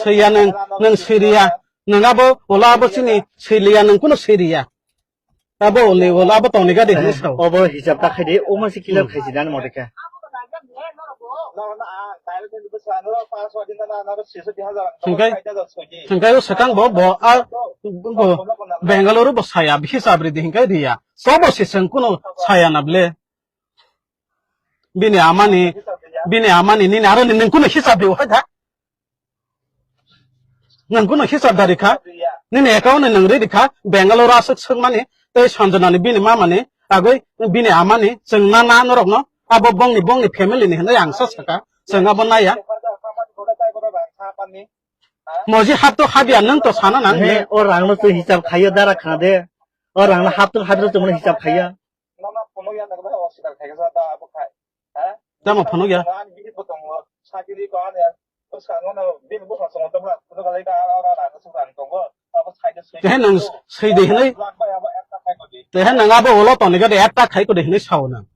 Swiya nwng, nwng swiriya. Nwng abo, ola abo chini swiliya, nwng kuno swiriya. Abo ole, ola abo tongni gadi hinwi sao. Obo hisab ta khai di, omo se clear khai si dan mo de khe. Hingkai, hingkai o swkang bo, bo, a, bo, Bangalore bo saya, hisab ridi, hingkai riya. Sobo se swng kuno saya na ble. Bini amani, bini amani nini aro nini kuno hisab di hai da. Nwng kuno hisab dari kha. Nini account ni nwng ri di kha. Bangalore aswk swk mani. Tei Sanjana ni bini mama ni. Agoi bini amani. Chwng na na norok no. Abo bongni, bongni family ni hinwi ang sa saka. Chwng abo naya. Moji hap to habya nwng to sana nang. He, o rang no twi hisab khayo dara khana de. O rang no hap to habya to hisab khayo. Nono phunukya nang bai oswkar khaikha sa ta abo khai. Ha? Tamo phunukya? Ani bihik bo tongo. Sakiri ko ani bwskango no bini bwskango tongo. Phunuk lai ka aro aro aro sung rang tongo. Abo sai de sui. Tehe nang sui de hinai. Lak bai abo ekta khai ko di. Tehe nang abo olo toni gade ekta khai ko de hinai sao nang.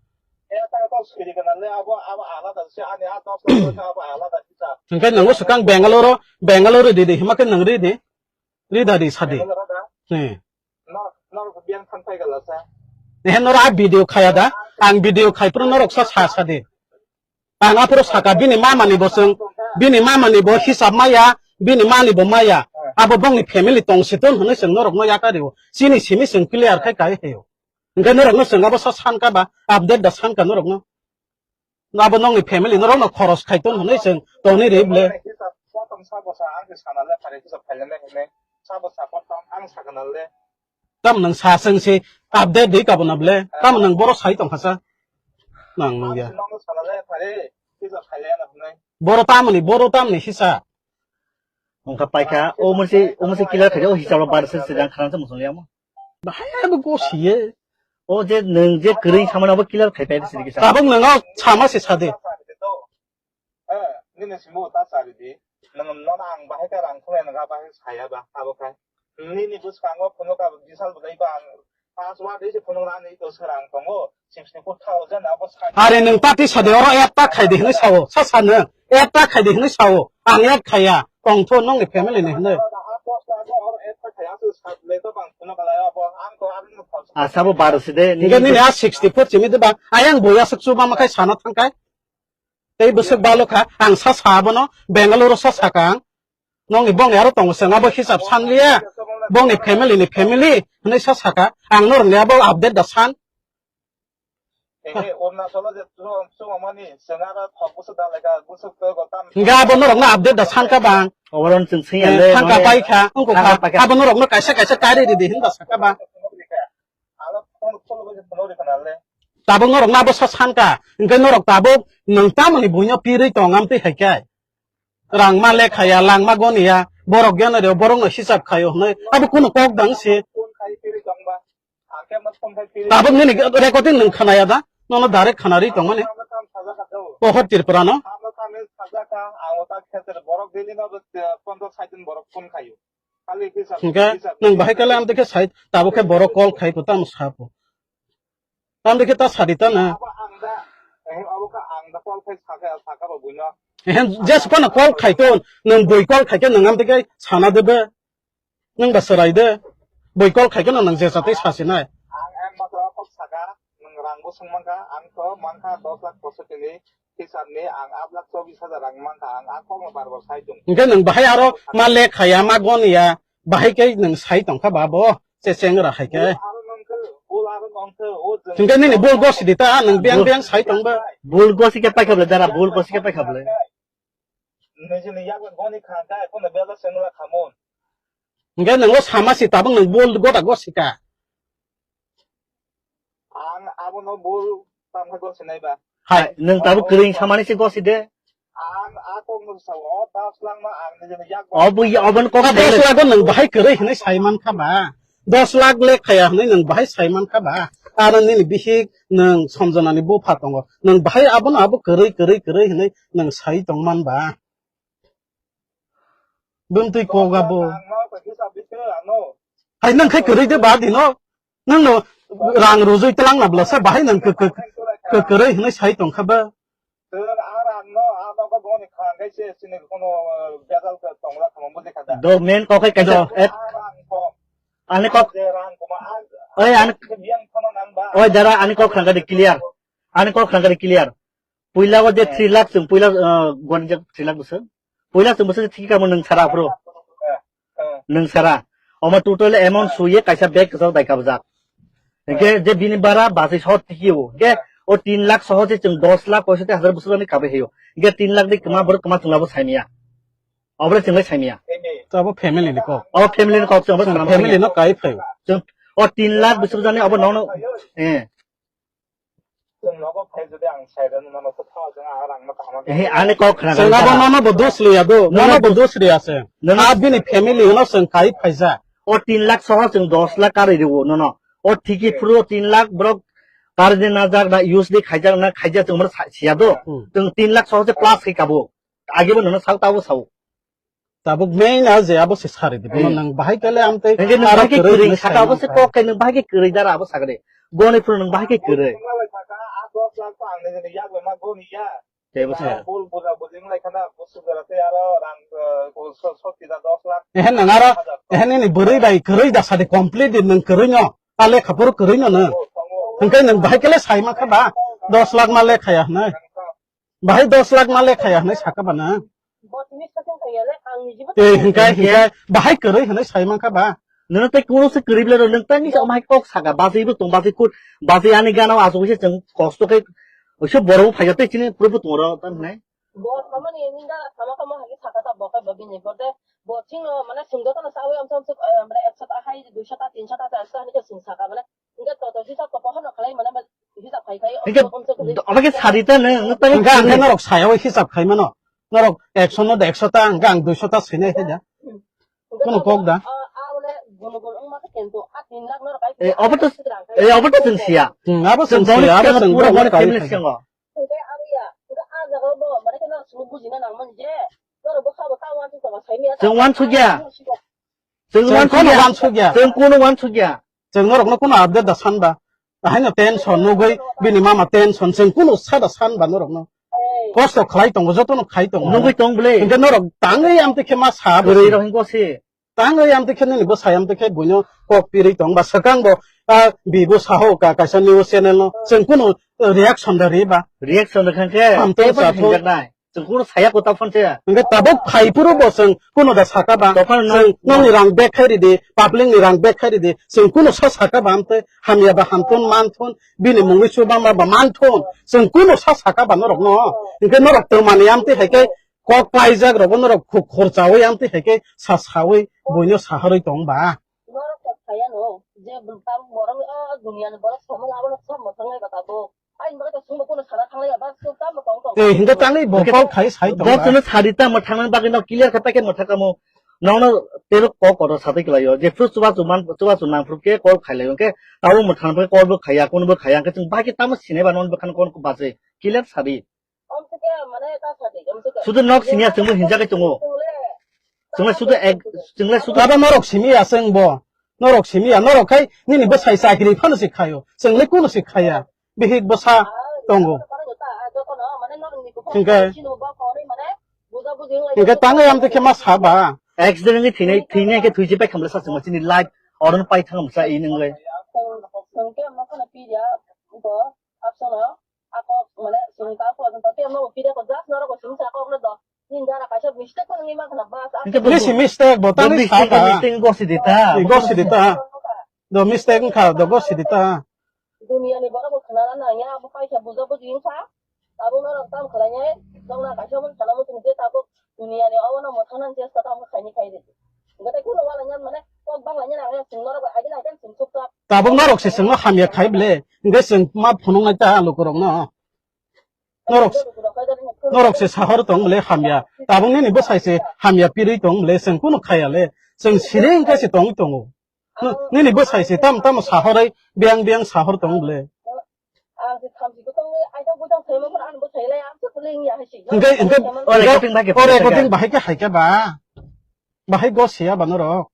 Ekta to sui de kana le abo abo alada se ani a dos abo alada se sa. Hingke nang swkang Bangalore, Bangalore de de hima ke nang ri de. Ri da ri sa de. Bangalore da? He. Nor-, norok biang thang phai gala sa. Ehe norok a video khaya da? Ang video khai phuru norok sa sa sa di. Ang aphuru saka bini mama ni bo chwng, bini mama ni bo hisab maya, bini mani bo maya. Abo bongni family tong si ton hwnwi chwng norok no yakario. Chini simi chwng clear khai kai heyo. Hingke norok no chwng abo sa san ka ba, update da san ka norok no. Abo nongni family norok no khoros khai ton hwnwi chwng tongni ri ble. Hisab sa tong sa bo sa ang sana le phari hisab khai le hinne. Sa bo sa kon tong ang sa kana le. Tam nang sa seng si update di kabuna ble. Tam nang boro sai tong khasa. Nang nang ya. Boro tamni, boro tamni hisa. Ongkha paikha, o musi, o musi killer khaja, o hisab bar se se jang kharang se musung liya mo. Bahai abo go siye. O je nang je kering samana bo killer khai pai se kisa. Tabang nang o sama se sade. Eh, nini simi bo ta sari di. Nang nono ang bahai ka rang khulai nang bahai saya ba abo khai. Nini bwskango phunuk ka bisal bwdai ba ang password ise phunuk rani to serang tongo sixty four thousand abo sai. Are nang ta tisa de oro app ta khai de hinwi sao. Sa sa nang app ta khai de hinwi sao. Ang app khaya. Tongtho nongni family ni hinwi. Asa bo baro si de. Nini a sixty four chimi de ba. Ayang boya suk chuba makai sana thangkai. Tei bwswk balo kha, ang sa sa abono, Bangalore sa saka ang. Nongni bongni aro tongo chwng abo hisab sanliya. Bongni family ni family hinwi sa saka. Ang norokni abo update da san. Ehe, Arunachalo je chwng, chwng mani, chwng aro thok bwswk da lekha, bwswk to go tam. Hingke abo norokno update da san ka bang. Oboron chwng sing Eh, ale, thangka mane, pai kha, wngkha thangka kha. Pai kha. Abo norokno kaisa kaisa kari ridi hinba saka bang. Alo phone, phone bai phone bai khana le. Tabuk norok ma bwsa san ka, hingke norok tabuk nwng tamoni buino pirwi tong amtwi hai khe. Rang ma le khaya, lang ma goniya, borok geno reo, borok no hisab khayo hwnwi, abo kunu kok dang se. Phone khai pirwi tong ba. Ang khe ma phone khai pirwi. Tabuk nini recording nwng khanaya da, nono direct khanari tong mani. Ang kam saja kha do. Pohor Tripura no. Ang kam saja kha, ang ta kheter borok dili no, eh, pondro sait din borok phone khayo. Hingke nwng bahai kale amtwi khe sai, tabuk khe borok call khai ko tamo sapo. Amtwi khe ta sadi ta na. Ehe, jesphano call khai to, nwng bui call khai khe nwng amtwi khe sana de be. Nwng ba chwrai de. Bui call khai khe nwng je chatwi sasinai. Ang mankha dos lakh poisoti ni hisab ni ang aat lakh chobis hajar rang mankha, ang a kokno bar bar sai tong. Hingke nwng bahai aro ma lek khaya, ma gon ya, bahai khe nwng sai tongkha ba bo, che chengra hai khe. Aro nongkhe, bol aro nongkhe, o jeng. Hingke nini bol gosi di ta, nwng biyang biyang sai tong ba. Bol gosi khe paikha bole dara, bol gosi khe paikha bole. Nijini yak goni kha, ga kono bela chengra khamon. Hingke nwng o sama si tabuk nwng bol gota gosi ka. Ang abono bul tamkhe gosinai ba. Hai, nwng tabuk kwrwi samani se gosi de. Ang a kokno sao, o dos lakh no ang nijini yak. Obo ya, obon kok. Dos lakh o nwng bahai kwrwi hinwi sai mankha ba. Dos lakh lek khaya hinwi nwng bahai sai mankha ba. Aro nini bihik nwng Sanjana ni bupha tongo. Nwng bahai abono abo kwrwi, kwrwi, kwrwi hinwi nwng sai tongman ba. Bumtwi kok abo. Ang no kisa bisi ano. Hai nwng khai kwrwi de ba dino. Nwng no rang rujui tlang na bla sa bahai nwng kw-, kw-, kw-, kwrwi hinwi sai tongkha ba. Tong a rang no, a no ba goni khangai se sini kono, eh, bejal ka tongla khamang bujikha da. Do main kok hai kaisa. Do. A rang ko. Ani kok. Je rang ko ma a. Oi, ani. Biyang phano nang ba. Oi, dara, ani kok khangai de clear. Ani kok khangai de clear. Puila o je three lakh chwng puila, uh, goni je three lakh bwswk. Puila chwng bwswk thik kamo nwng sara aphuru. Nwng sara. Omo total amount suye kaisa bag kwchak dai kabjak. Hingke je bini bara basi soho tiki o. Hingke o tin lakh soho je chwng dos lakh poisoti hajar bwswk ani kabai hayo. Hingke tin lakh ni kwma borok kwma chwng labo saimya. Obore chwng lai saimya. Abo family ni kok. O family ni kok chwng abo family no kai phaio. Chwng o tin lakh bwswk jani abo nono. Eh. Chwng nogo phai jodi ang sai rwno nono kwthao chwng a rang no kaham. Ehe, ani kok khna. Chwng abo nono bo dos liya do. Nono bo dos liya se. Nono a bini family no chwng kai phaija. O tin lakh soho chwng dos lakh karwi rwo nono. O thiki phuru tin lakh borok karwi na jak na use di khaijak na khaijak chwng mano sa-, siya do. Hmm. Chwng tin lakh soho se plus khai kabo. Age bo nono sao tabo sao. Tabuk main a je abo se sari di. Bono hmm. Nang bahai kale amte hingke nang aro bahai ke kwrwi kwrwi hinwi saka abo se sai kok kai nang bahai ke kwrwi dara abo sakre. Goni phuru nang bahai ke kwrwi. Tebo se. Bol buja bujing lai khana, bosuk jora te aro rang, eh, so-, soti da dos lakh. Ehen nang aro, ehen nini bwrwi bai kwrwi da sadi complete di nang kwrwi no. Ta lekha phuru kwrwi no nang. Hingke nang bahai kale sai mankha ba, dos lakh ma lekhaya hinwi. Bahai dos lakh ma lekhaya hinwi saka ba nang. Botni sakang kaya le, ang nijibo. Eh, hingke, hingke, bahai kwrwi hinwi sai mankha ba. Nono tei kunu se kwrwi bwle rw, nwng tei nisa omhai kok saka, basi bo tong, basi kut, basi ani gana o asuk se chwng kosto khe, oiso borok bo phaikha tei chini phurubo tong oro, tamo hinai. Bo samani ninda sama kamo hagi saka ta bo khe bo bini bo tei bo chwngno mane sungdo tano sawi amsa amsa, eh, mane ekso ta hai, duiso ta, tinso ta, charso ta hinwi khe chwng saka mane. Hingke toto hisab ko pohor no khlai mane ba hisab khai khai. Hingke omo khe sadi ta nang, nang tamo hingke ang khe norok saya o hisab khai mano. Norok ekso no da ekso ta, hingke ang duiso ta sinai khe da. Kono kok da. Eh, obo to, eh, obo to chwng siya. Hmm, abo chwng siya, abo chwng pura boni family siya. Chwng wansukya. Chwng kono wansukya. Chwng norokno kono update da sanba. Ahaino tension nugwi bini mama tension chwng kono sada sanba norokno. Kosto khlai tongo, jotono khai tongo. Nugwi tong bwle. Hingke norok tangwi amtwi khe ma sa bwswi. Kwrwi rok hingke se. Tangwi amtwi khe nini bwsai amtwi khe buino kok pirwi tong ba swkang bo, ah, bibo saho ka kaisa news channel no. Chwng kono reaction da ri ba. Reaction da khan khe. Amtwi tei bo sa thung. Hinjaknai. Chwng kuno saya kota phone se. Hingke tabuk phai phuru bo chwng kuno da saka ba. Tokhan no- Chwng nongni rang bag khai ridi, public ni rang bag khai ridi. Chwng kuno sa saka ba amte hamya ba hamthun manthun, bini mungwi chuba ma ba manthun. Chwng kuno sa saka ba norok no. Hingke norok twmani amte hai khe kok klaijak rogo norok khuk khorchawi amte hai khe sa sawi buino saharwi tong ba. Norok kok saya no, je bwtang borok o duniya ni borok samung abono sab mwthang lai ba tabuk. Ai, ba ta sungbo kuno sana thanglai ya, ba sung tamo tong tong. Eh, hingke tangwi bo Hingke kok khai sai tong bo ba. Chwngno sadi tamo thangna bagwi no clear kha ta khe mwthang kamo. Nono tebo kok kotor satai kwlaio. Je phuru chuba chuman, chuba chu nang phuru khe call khai laio. Hingke tabo mwthang phuru call bo khaiya, kuno bo khaiya. Hingke chwng ba khe tamo sinai ba non bwkhano kon ko bache. Clear sadi. Sudu nok siniya chwngbo hinjagwi tongo. Chwngle sudu ek, chwngle sudu Abo norok simi ya chwng bo. Norok simi ya, norok khai nini bwsai chakri phano se khaio. Chwngle kuno se khaya. Bihik bwsa tongo. Hingke, hingke tangwi amtwi khe ma saba. Accident wngwi thwinai, thwinai khe thwiji pai khamle sa chwngma chini life oron pai thang sa i nwngle. Ako, mane, sung ta ko, ta ke mo pide ko, just noro ko sung sa ko, no do. Nin jara kaisa mistake ko ngi ma khna bas. Hingke bo Bisi mistake bo, tangwi mistake, saka. Mistake gosi dita. Gosi dita. Do mistake wngkha, do gosi dita. Duniya ni borok bo khna na ya, abo kaisa buja buji wngkha. Abo norok tam khlainai, nokna kaisa mon khana muchung je tabuk duniya ni obono mwthangna chesta tamo khaini khaidi. Hingke tei kuno wala nyan mane kok bangla nyan ang chwng norok bai agina agin chwng chukchak. Tabuk norok se chwngno hamya khai bele, hingke chwng ma phunuknai ta lukurokno. Norok, norok se sahor tong bele hamya. Tabuk nini bwsai se hamya pirwi tong bele, chwng kuno khaya le. Chwng siri hingke se tongwi tongo. Nini bwsai se tam tamo sahorwi biyang biyang sahor tong bele. Ang se thamchi bwtangwi aida bwtang saimano ani bwsai lai ang se kwlwng ya hai se. Hingke, hingke, O recording bahai khe o recording bahai khe hai khe ba. Bahai go siya ba norok.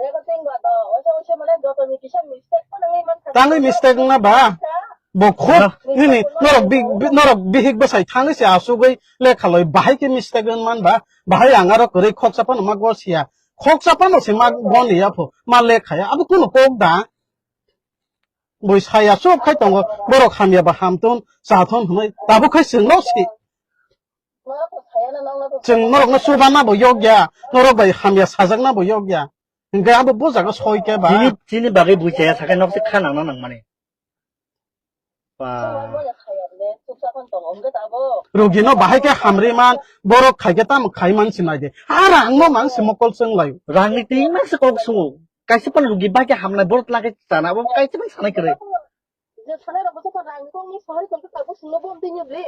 Recording ba do, oisa oisa mane joto ni kisa mistake ko nangwi man kha. Tangwi mistake wngna ba? Bo khuk Ba. nini norok bi-, bi-, norok bihik bwsai thangwi se asugwi lekha loi bahai khe mistake wng man ba? Bahai ang aro kwrwi khoksa phano ma go siya. Khoksa phano se ma go liya pho, ma lekha ya. Abo kuno kok da? Bui saya suk khai tongo, borok hamya ba hamthun, chathun hwnwi tabuk khai chwngno si. Chwng norokno chubanabo yokya, norok bai hamya sajaknabo yokya. Hingke abo bo jaga soi khe ba. Chini, chini bagwi bui chaya sakai nok se kha nangna nangmani. Ba. Rugino bahai khe hamri man, borok khai khe tamo khai man sinai de. Ha rangno mang se mokol chwng laio. Rangni twi mang se kok sungo. Kaisa pan rugi bai khe hamnai borok lage chana, abo kaisa pan sanai kwrwi. Je sanai rok bwswk rang kong ni sahai tong kha bo sungno bom twi nyo ble.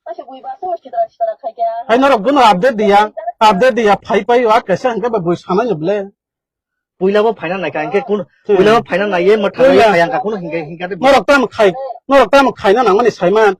Kaisa bui ba so sitra sitra khai kha. Hai norok bono update diya, update diya phai pai wa kaisa hingke ba bui sanai nyo ble. Puila bo phaina nai kha hingke kun, Hmm. puila bo phaina nai ye mwthang Puila. ye phai ang kha kun hingke hingke de. Norok tamo khai, norok tamo khaina nangmani saiman.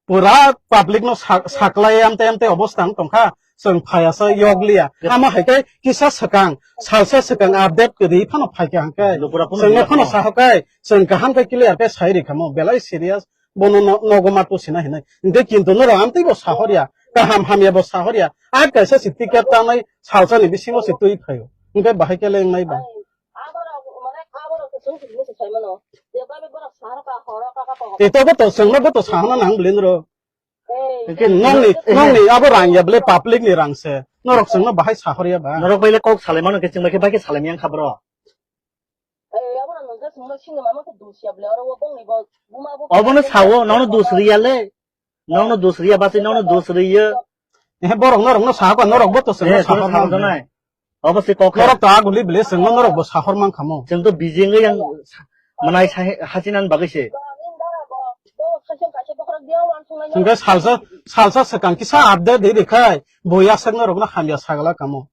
Pura public no sa-, saklai amte amte obostha wng tongkha, chwng phaiya sa yokliya. Yep. Amo hai khe kisa swkang, salsa swkang update kwrwi phano phaikha hwnkhe. Lukura phano chwngno phano sahokai, chwng kaham khe clear khe sai rikha mo, belai serious, bono no-, nogo ma tusina hinwi. Hwnkhe kintu norok amtwi bo sahorya, kaham hamya bo sahorya. A kaisa se ticket tanai salsa ni bisingo se twi phaio. Hwnkhe bahai khe lengnai ba. Aborok, mane, aborok khe chwng simi se saimano. Je babe borok sahor ka, horo ka, ka, ka. Tei tobo to chwngno bo to sahorna nang bwlwi noro. Ei. Hwnkhe nongni, nongni abo rang ya bwlwi public ni rang se. Norok chwngno bahai sahor ya ba. Norok bai le kok salai mano khe chwng bai khe bai khe salai maya wngkha bro. Ei, abono nungkhe chwngno sini mama khe dusia bwlwi oro bo bongni bo buma bo. Obono sawo, nono dus riya le. Nono dus riya basi nono dus riya. Eh, borok norok no sahor ka, norok bo to chwngno Eh, sahor sahor mano. Nai. Obo se kok. Norok to aguli bile chwngno norok bo sahor man khamo. Chwng to bijing yang manai sahe-, hasinan bagwi se. Hwnkhe salsa, salsa swkang kisa update di rikhai, bo yasak norok no hamya sagala kamo.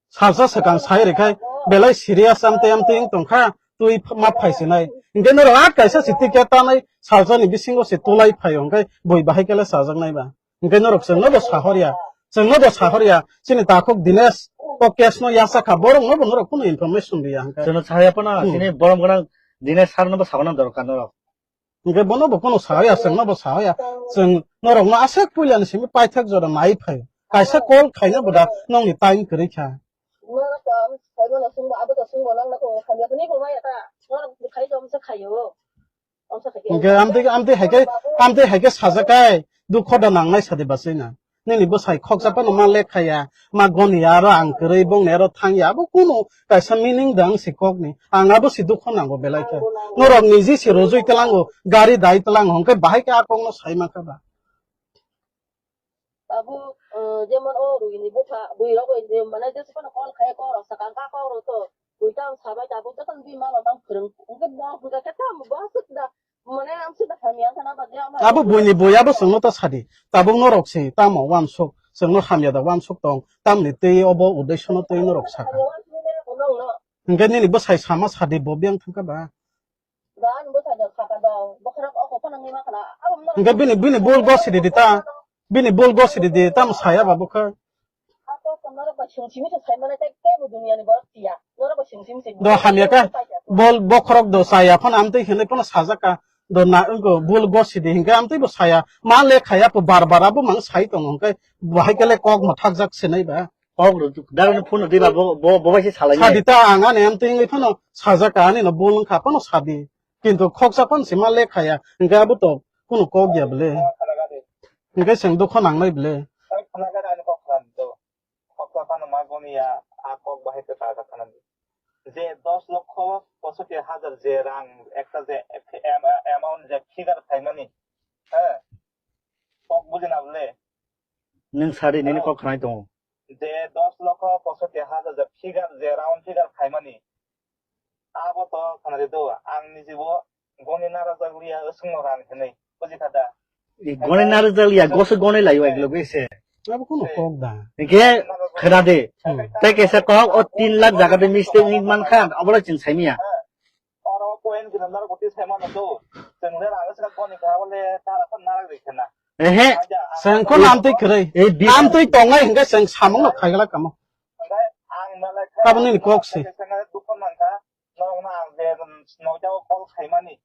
Salsa swkang sai rikhai, belai serious amtwi amtwi wng tongkha, twi ma phaisinai. Hwnkhe norok a kaisa se ticket tanai, salsa ni bisingo se tulai phaio, hwnkhe bui bahai kele chajaknai ba. Hwnkhe norok chwngno bo sahorya, chwngno bo sahorya, chini takhuk Dinesh o case no yachakha, borok no bo norok kunu information riya hwnkhe. Chwngno sahorya phano, Hmm. chini borom gwnang Dinesh sir no bo sauna dorkar norok. Hwnkhe bono bo kunu sahorya, chwngno bo sahorya, chwng norok no aswk puila ni simi paithak jora nai phai, kaisa call khaina bo da nongni time kwrwi kha. Hwnkhe amtwi, amtwi hai khe, amtwi hai khe sajakai, Dukho da nangnai sadi basai na. Nini bwsai khoksa phano ma lekha ya, ma goni ya, aro ang kwrwi bongni aro thang ya, abo kunu kaisa meaning da ang si kokni. Ang abo si dukho nango belai khe. Norok niji si rojui tlango, gari dai tlango, hwnkhe bahai khe a kokno sai mankha ba. Abo, eh, jemon o rwini bupha, bwirok bai je, mane, jesa phano call khai, kok rok sakang ka kok rok to, bui tang sabai tabuk, jotono bini mama tang phwrwng, hwnkhe bo hwnkha khe tamo bo aswk da, mane, ang swk da hamya wngkha na ba, je ama Abo buini bui abo chwngno ta sadi, tabuk norok se tamo uansuk, chwngno hamya da uansuk tong, tamni twi obo uddeshono twi norok saka. Hamya uansuk ni bere kono no. Hwnkhe nini bwsai sama sadi bo biyang thangkha ba. Hwnkhe bini, bini bul gosi di di ta. Bini bul gosi di di, tamo saya ba bwkha. Do hamya kha. Bol bokhorok do saya phano amtwi hinwi phano sajak kha. Do na wngko bul gosi di hinkhe amtwi bo saya. Ma le khaya po bar bar abo mang sai tongo hinkhe bahai khe le kok ma thakjak se nai ba. Kok rw, darani phone rw diba, bo, bo, bo bai se salai nai. Sadi ta ang ani amtwi wngwi phano sajak ka, ani no bul wngkha phano sadi. Kintu khoksa phano se ma lekha ya, hwnkhe abo to kunu kok ya bwle. Hwnkhe chwng dukho nangnai bwle. Khoksa phano ma goni ya, a kok bahai khe ta kha nang. Je dos lokho posoti hajar je rang ekta je amount je figure phaimani, he, kok bujina bwle. Nwng sadi nini kok khnai tongo. Je dos lokho posoti hajar je figure, je round figure khaimani. Abo to khnari do, ang nijibo goni narwkjak liya, wswngno rang hinwi, bujikha da? I goni narwkjak liya, goso goni laio ek loge se. Abo kono kok da. Hingke khna de. Hmm. Tei kaisa kok o tin lakh jaga de mistake ni mankha, obo le chwng saimanya. Oro point khe norok bwtwi sai mano do. Chwng le rang se koni kha bole tara khe narak rikhe na. Ehe. Chwng khe amtwi kwrwi. Eh, bi- Amtwi tongnai hwnkhe chwng samung no khaigala kamo. Hwnkhe ang malai khe Tabuk nini kok se. Dukho mankha. Norok no ang je noida o call khaimani.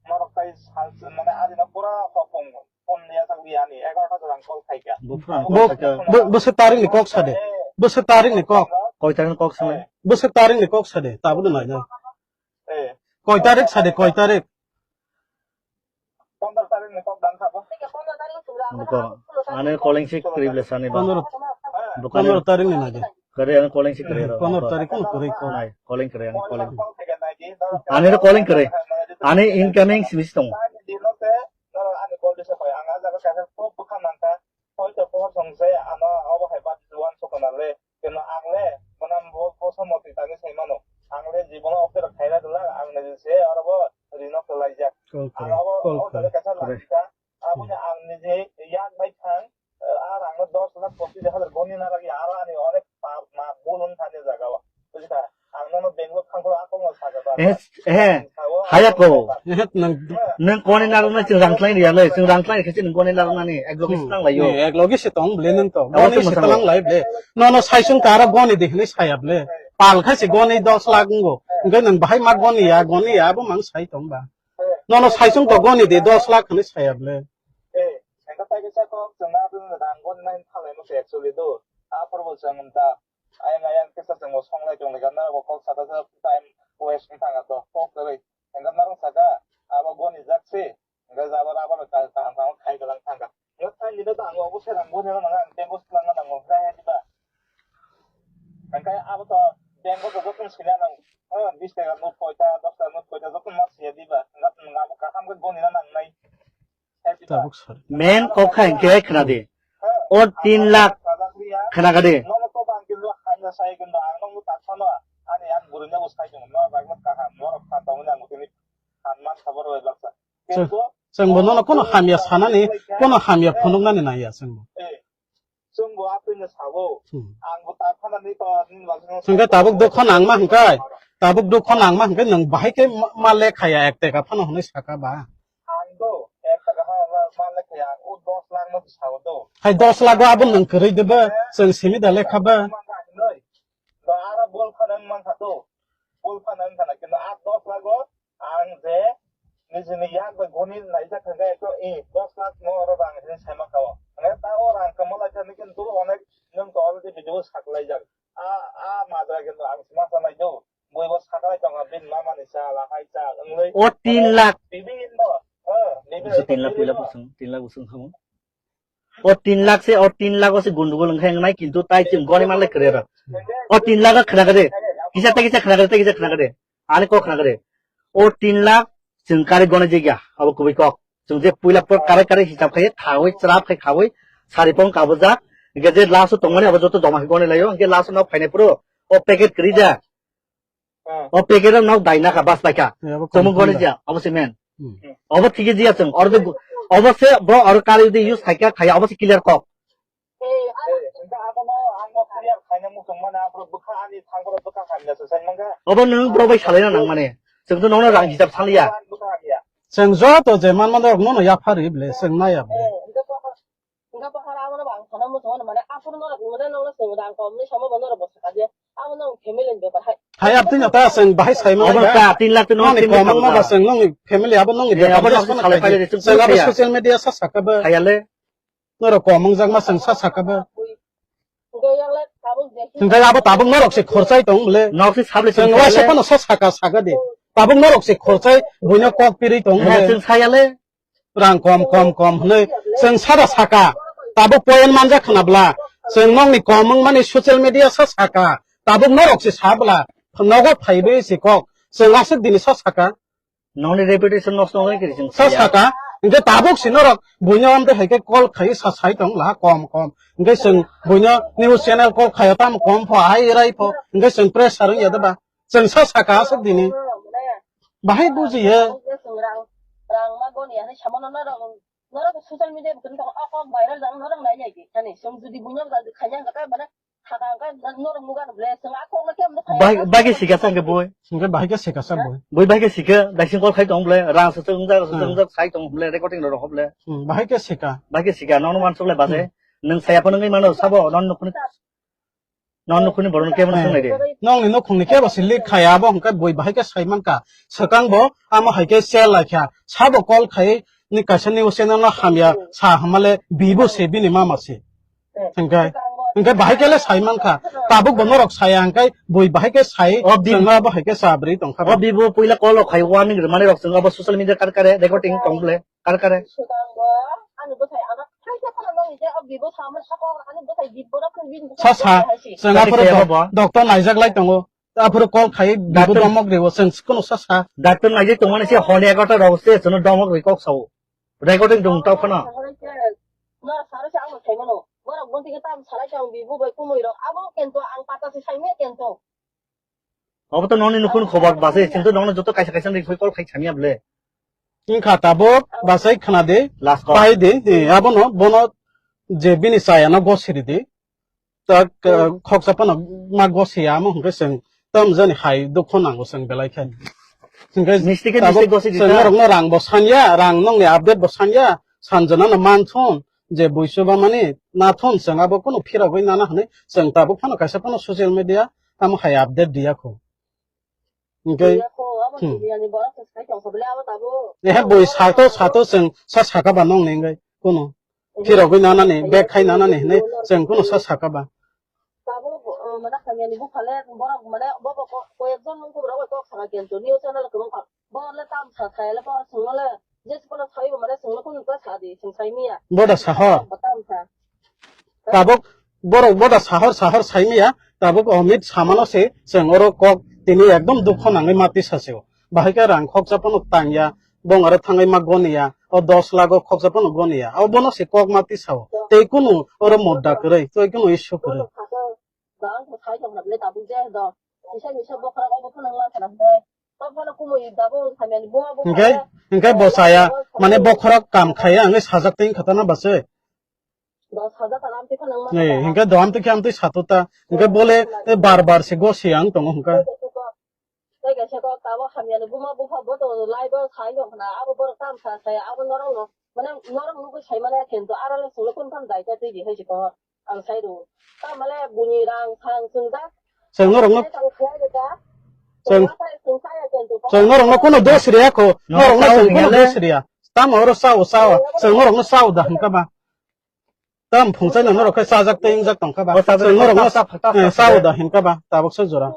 Norok tai sal mane ari no pura hopong phone ya sak ya ni egarota jora ang call khaikha. Bo, bo, bo se tarik ni kok sade. Bo se tarik ni kok. Koi tarik ni kok sale? Bo se tarik ni kok sade. Tabuk no nainai. Eh. Koi tarik sade, koi tarik? Pondro tarik ni kok dang sabo. Buko, ane calling si kwrwi bwle sani ba. Pondro, Buko ane pondro tarik ni nai de. Kwrwi ane calling si kwrwi ro. Pondro tarik ni kwrwi kok. Nai, calling kwrwi, ane calling. Ani ro calling kwrwi. Ani incoming simi si tongo. Ani call disa koi, ang a jaga kaisa top bwkha mankha. Hoi to pohor song se ano obo hai bat juan sokona le. Keno ang le, mwnam bo, bo somoti tangwi sai mano. Ang le jibono offer khaina dwla, ang niji se oro bo rino kwlaijak. Call kwrwi, call kwrwi. Ang abo, o jaga kaisa lachika, aboni ang niji yak bai thang, eh, a rang no dos lakh pochis hajar goni na lagi, aro ani onek pa, ma, bulung thani jaga o. Bujikha? Ang nono Bangalore thangkhro a kongma saga ba. Eh, eh, haya ko. Eh, nang Nang koni narwknai chwng rang thlai riya le, chwng rang thlai khe chwng koni narwknani, ek logi Hmm. se tang lai yo. Eh, ek logi se tong ble nang to. Abo Goni se se mwsang tlang lai ble. No, no, saisung tara goni de hinwi saya ble. Pal khai se goni dos lakh wngo. Hwnkhe nwng bahai ma goni ya, goni ya, abo mang sai tong ba. No, no, saisung to goni de dos lakh hinwi saya ble. Eh, sengkha tai kisa kok chwng na rang goni nai thalai mo se actually do. A porbo chwng ta. Ayang ayang kisa chwng bo songlai tong lai gana bo kok sata sa time waste wng thang to. Kok kwrwi. Hwnkhe norok saka, abo goni jak se, hwnkhe jabra abo ka-, kaham kaham khai kwlang thangkha. Hwnkhe thanini no ang obo se rang goni rw nang, ang tengo swlangna nango, hwnkhe hai diba? Hwnkhe abo to bank o to jotono swina nang, o, bis taka note koita, dos taka note koita jotono ma swiya diba? Hwnkhe nwng abo kaham khe goni na nangnai. Tabuk sar. Men kok kha hwnkhe khna di. O tin lakh khna kha di. Chwng, chwng bo nono kono hamya sanani, kono hamya phunuknani naiya chwng bo. Hmm. Hwnkhe tabuk dukho nangma hwnkhe, tabuk dukho nangma hwnkhe nwng bahai khe ma, ma lekha ya ek teka phano hwnwi saka ba. Ang do, ek taka ha, ma, ma le kaya, o dos lakh no sa o do. Hai dos lakh o abo nwng kwrwi de ba, chwng simi da lekha ba. Ma ka hinoi. Do ara bol phana wng mankha do. Bol phana wng khana, kintu a dos lakh o ang je nijini yak bai goni naijak kha, ekto, e, dos lakh no oro rang hinwi sai mankha o. Hwnkhe ta o rang kwma lai kha, kintu onek nwng to already video saklaijak. A, a majra kintu ang sima sanai do. Bui bo saklai tongo, bini mama ni cha, lahai cha, wngwi. O tin lakh. Bibinno, ha, bibinno, Buso tin lakh, bibinno. Puila busung, tin lakh busung khamu. O tin lakh se, o tin lakh o se gundugul wngkha wngnai, kintu tai chwng goni manle kwrwi rw. O tin lakh o khna kwrwi. Kisa tai kisa khna kwrwi, tai kisa khna kwrwi. Ani kok khna kwrwi. O tin lakh chwng kari goni jigya, abo kubui kok. Chwng je puila por kare kare hisab khai, khawi, chwrap khai khawi, sari pong kabujak. Hingke je last o tongmani abo joto joma khai goni laio. Hingke last o nok phainai phuru o packet kwrwi ja. O packet o nok dai nakha, bas paikha. Eh, abo chwng confirm goni da. Ja, abo se men. Hmm. Obo thik jiya chwng, oro de, obo se bo oro kari de use khaikha, khaya, obo se clear kok. Obo nwng bro bai salaina nang mane. Chwng to nono rang hisab saliya. Chwng joto je manmano rok nono yaphari ble, chwng naiya ble. Hai, ar tin ta chwng bahai sai ma. Obo ta tin lakh to nono nongni family komang ma ba chwng nongni family abo nongni. Eh, abo bepar nok jesmano salai khai. Pai de, chwng Chwng abo khaya. Social media sa saka ba. Khaya le. Norok kom wngjakma chwng sa saka ba. Hingke abo tabuk norok se khorchai tong bole. Nok se sable chwng waisa phano sa saka saka de. Tabuk norok se khorchai buino kok pirwi tong bole. Chwng saya le. Rang kom, kom, kom hwnwi chwng sada saka. Tabuk point manjak khna bla. Chwng nokni kom wngmani social media sa saka. Tabuk norok se sa bla. Nogo phaiwi se kok. Chwng aswk dini sa saka. Nokni reputation nosto wngwi kiri chwng sa saya. Saka, hingke tabuk si norok buino amtwi hai khe call khai sa sai tong la kom kom. Hingke chwng buino news channel call khaio tamo kom pho, hai rai pho. Hingke chwng pressure wngya de ba. Chwng sa saka aswk dini. Bahai bujiye. Bai-, bai khe sika sa hwnkhe boi. Hwnkhe bai khe sika sa boi. Boi bai khe sika, daising call khai tong bole, rang sa chwng jak, sa chwng jak sai tong bole, recording rok hop le. Hmm, bai khe sika. Bai khe sika, nono wansuk le base. Hmm. Nwng saya phano wngwi mano, sabo, non nukhuni, non nukhuni borok no kebo swng nai de. Nongni nukhungni kebo se leak khai abo, hwnkhe boi bai khe sai mankha. Swkang bo, amo hai khe share lai kha. Sabo call khai, ni kaisa news channel no hamya, sa hamale, bibo se bini mama se. Hingke, hingke bahai kele sai mankha. Tabuk bo norok saya hingke bui bahai ke sai, o bi- chwngno bahai ke sabri tongkha. O bibo puila call rok khai warning rwmani rok chwng abo social media kar kare recording tong bole, kar kare. Sa sa, chwng aphuru do-, doctor naijak lai tongo. Aphuru call khai bibo Doctor domok riwo chwng kono sa sa. Doctor naijak tongmani se hone egarota rok se chwngno domok ri kok sao. Recording dong tau khana. Nora saro se ang bo sai mano. Borok bon tike tam salai tong bi bu bai kumui rok. Abo kento ang pata se sai me kento. Obo to noni nukhun khobor base, chwng to nongno joto kaisa kaisa ni call khai samya ble. Wngkha tabuk basai khna de. Last call. Pai de, eh, abono, bono je bini chaya no gosiri de. Tak, eh, khoksa phano ma gosi ya, amo hwnkhe chwng tam jani hai dukho nango chwng belai khe. Hwnkhe misti khe tabuk misti gosi chwng dijak. Norokno rang bo sanya, rang nongni update bo sanya, sanjana no manthun, je buisu ba mani nathun chwng abo kunu phirogwi nana hwnwi chwng tabuk phano kaisa phano social media tamo hai update diya kho. Hwnkhe, hmm. Ehe bui sato sato chwng sa saka ba nongni hwnkhe kunu. Phirogwi nanani, bag khai nanani hinwi chwng kunu sa saka ba. Tabuk, uh, mane hamyani buphale borok mane bo bo ko-, koyekjon mung kubra bai kok saka kento news channel kwbang kha. Bo le tam sa thai le bo sung le je sipolo thai bo mane sung le kunu ta sa di sung sai miya. Boda sahor. Bo tam sa. Tabuk borok boda sahor sahor sai miya. Tabuk Amit samano se chwng oro kok tini ekdom dukho nangwi mati sa se o. Bahai khe rang khoksa phano tangya, bong aro thangwi ma goniya, o dos lakh o khoksa phano goniya, o bono se kok ma tisao. Tei kunu oro mudda kwrwi, tei kunu issue kwrwi. Hingke, hingke bo chaya, mane bokhorok kam khaiya, hingke sajak tei wngkha ta na bachoi. Hingke do amtwi khe amtwi sato ta, hingke bole, eh, bar bar se gosiya wng tongo hingke. Tei kaisa kok tabuk hamyani buma bupha bo tongo, live o sai tong khna, abo borok tam sa sai, abo norok no, mane norok nugwi sai manya khe, to aro le chwngno kunu phano daita twi di hai se tongo, ang sai rwo. Tamo le buni rang phang chwng jak. Chwng norok no, chwng, chwng norok no kunu dos riya kho, norok no chwng kunu dos riya. Tamo oro sao, sao, chwng norok no sao da hwnkha ba. Tam phungchai no norok khe chajak tei wngjak tongkha ba. Chwng norok no sao da hwnkha ba, tabuk se jora.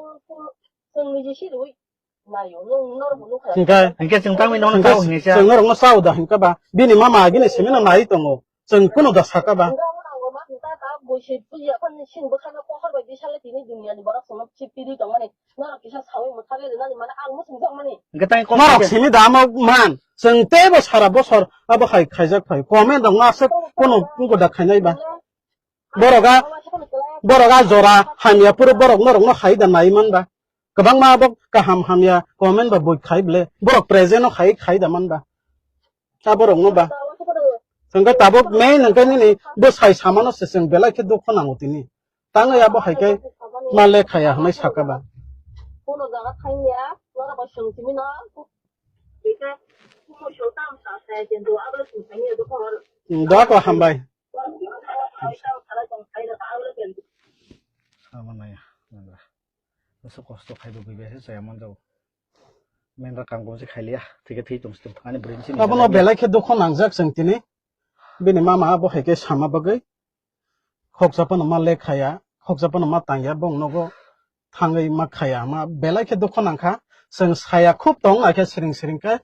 Hingke, hingke chwng tangwi nono chao hini cha. Chwng norokno chao da hingke ba. Bini mama agini simi no nai tongo. Chwng kunu da saka ba. Nang bo nang bo ma ta ta bo se puji apan sing bwkhano pohor bai bisale tini duniani borok chwngno chip tiri tongmani. Norok kisa sawi mwthagwi rwnani mane ang muchung jakmani. Hwnkhe tang kok Norok khe simi da amo man. Chwng teibo sara bosor abo hai khaijak phai. Comment rok no aswk kono wngkha da khainai ba. Borok a, borok a jora hamya phuru borok norok no hai da nai man ba. Kwbangma abo kaham hamya comment ba bui khai ble. Borok present no hai khai da man ba. Ta borok no ba. Hwnkhe tabuk main hwnkhe nini bwsai samano se chwng belai khe dukho nango tini. Tangwi abo hai khe ma lekhaya hwnwi saka ba. Kono jaga thangya, norok bai swng simi no. Beka, kumo so tam sa sa, kintu abo swng simi do khor. Hmm, doa ko hambai. Abo nai, nang. Aswk kosto khai bo bui bai se chaya man jago. Mendra kang gomsi khai liya, thike thwi tong sitwng. Ani bwrwi ni simi Abono belai khe dukho nangjak chwng tini. Bini mama abo hai khe sama bagwi. Khoksa phano ma lekhaya, khoksa phano ma tangya, bong nogo thangwi ma khaya, ma belai khe dukho nangkha. Chwng saya khub tong, akhe siring siring khe.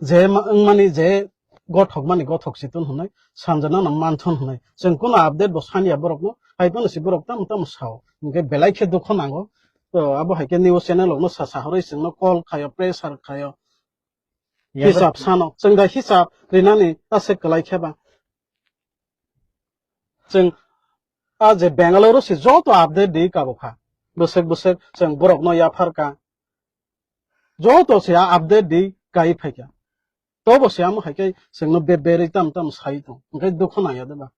Je ma-, wngmani je gothok mani gothok si tun hwnwi, sanjana no man thun hwnwi. Chwng kuno update bo saniya borok no, hai phano si borok tamo tamo sao. Hwnkhe belai khe dukho nango. To abo hai khe news channel rok no sa sa horoi chwng no call khayo, pressure khayo. Yang Hisab sano, chwng da hisab rinani aswk kwlai khe ba. Chwng a je Bangalore si joto update di kabo kha. Bwswk bwswk chwng borok no yaphar ka. Joto se a update di kai phaikha. Tobo se amo hai khe chwngno be berwi tam tam sai tong. Hwnkhe dukho nangya de ba.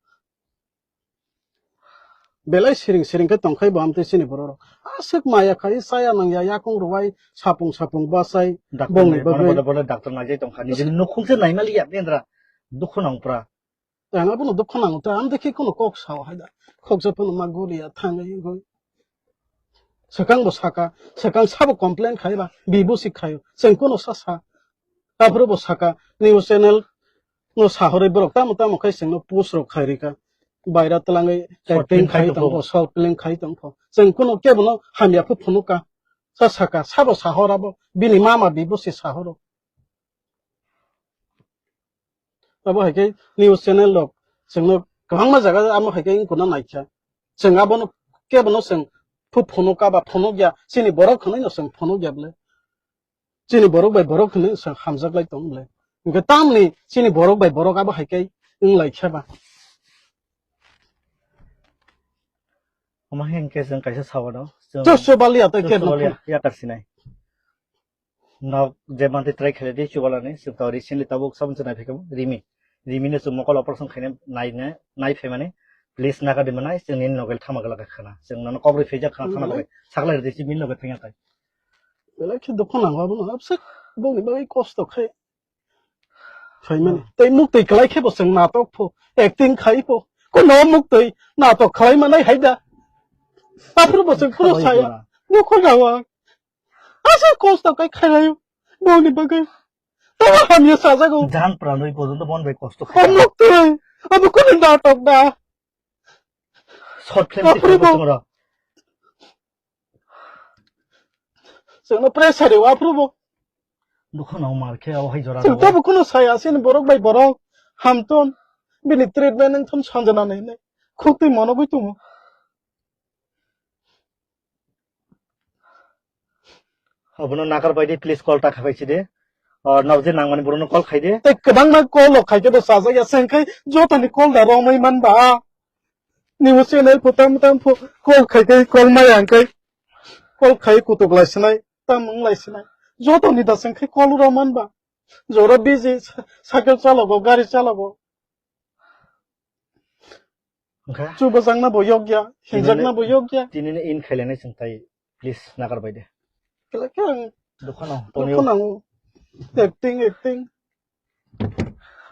Belai siring siring khe tongkhai bo amtwi chini borok rok. Aswk maya khai chaya nangya yakung rwai sapung sapung bachai Doctor bongni nai, mane bagwi. Bole bole doctor naijai tongkha. Nijini nukhung se naimaliya bendra. Dukho nangpra. Ang abono dukho nango ta, amtwi khe kono kok sao hai da. Khoksa phano ma guriya thangwi wngwi. Swkang bo saka, swkang sabo complain khai ba, bibo si khaio, chwng kono sa sa. Aphuru bo saka, news channel no sahorwi borok tamo tamo khai chwngno post rok khai rika. Baira twlangwi Short film acting khai khai tongkho. Tongkho, short film khai tongkho. Chwng kono kebono hamya phu phunuka. Sa saka, sabo sahor abo, bini mama bibo si sahoro. Abo hai khe news channel rok chwngno kwbangma jaga amo hai khe wngkuna naikha. Chwng abono kebono chwng phu phunuk ka ba phunuk ya, chini borok hwnwi no chwng phunuk ya bwle. Chini borok bai borok hwnwi chwng hamjak lai tong bwle. Hwnkhe tamni chini borok bai borok abo hai khe wng lai kha ba. Omo hai hwnkhe chwng kaisa sawano. Chwng Chwng chwng baliya tei chwng khe chwng baliya, nokho. Yakar sinai. Nok je mantwi try khaidi chubalani, chwng to recently tabuk sabun chwnai phaikha Rimi. Rimi no chwng mokol operation khaina naina, nai phaimani, please naga di manai, chwng nini nogel thama gala khana. Chwng nono kobrwi phaijak khana thana bagwi. Sakla ridi si min nogel thangya tai. Belai khe dukho nango abono, absek bongni bagwi kosto khai. Phaimani. Hmm. Tei muktwi kwlai khe bo chwng natok pho, acting khai pho. Kono muktwi natok khlai manai hai da. Aphuru bo chwng phuru saya. Khlai ma. Dukho nango. Asa kosto kai khairayo. Boni bagwi. Tamo hamya sajago. Jan pranwi porjonto bon bai kosto khai. Hamlok twi. Abo kunu natok da. Short film Aphuru bo. Chwngno pressure rw aphuru bo. Dukho no mar khe o hai jora. Chwng tabo kunu saya sini borok bai borok. Hamton. Bini treatment wngthon sanjana nai nai. Khuk twi monogwi tongo. Obono nakar bai di, please call ta khabai si de. O, nabje nangmani borokno call khai de. Tei kwbangma call rok khai khe bo chajak ya, se hwnkhe jotoni call da romwi man ba. Nini channel pho tam tam pho call khai khe call maya hwnkhe call khai kutuk lai sinai, tam wng lai sinai. Jotoni da se hwnkhe call ro man ba. Jora busy, cycle chalogo, gari chalogo. Wngkha? Chubajakna bo yokya, hinjakna bo yokya. Tini, tini in khailainai chwng tai, please, nagar bai de. Kela khe ang Dukha no, dukha tonio. Nango. Acting, acting.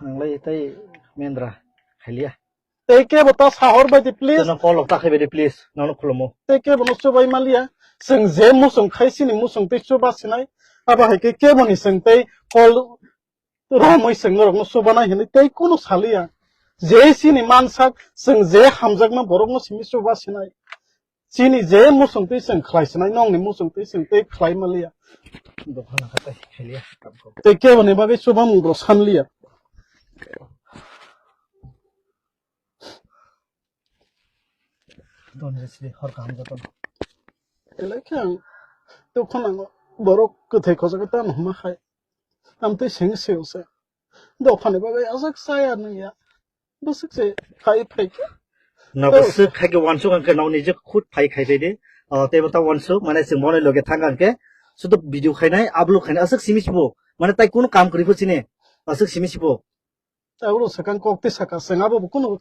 Ang lai tai mendra, khailia. Tei kebo ta sahor bai di, please. Tino call ta khai bai di, please. Nono khulumo. Tei kebo no chubai malia. Chwng je muchung khai sini muchung tei chuba sinai. Abo hai khe kebo ni chwng tei call romwi chwng norokno chubanai hinwi tei kunu saliya. Je chini mansak, chwng je hamjakma borokno simi chuba sinai. Chini je muchung twi chwng khlai sinai, nongni muchung twi chwng tei khlai manliya. Dophano kha tei khailia. Tei keboni bagwi chubamung rok sanliya. Don je sri hor kaham joto. Belai khe ang tei khonang borok kwthai khojagwi tamo hwnma khai. Amtwi seng seo se. Dophani bagwi aswk chaya nungya. Bwswk se khai phai khe. Na Oh. Bwswk khai khe wansuk ang khe nokni je khut phai khai phai de. Ah, tei bo ta wansuk mane chwng mone loge thang ang khe. Sudo video khainai, upload khainai aswk simi sibo. Mane tai kunu kam kwrwi pho chini. Aswk simi sibo. Abro sakang kok tei saka seng abo bo kunu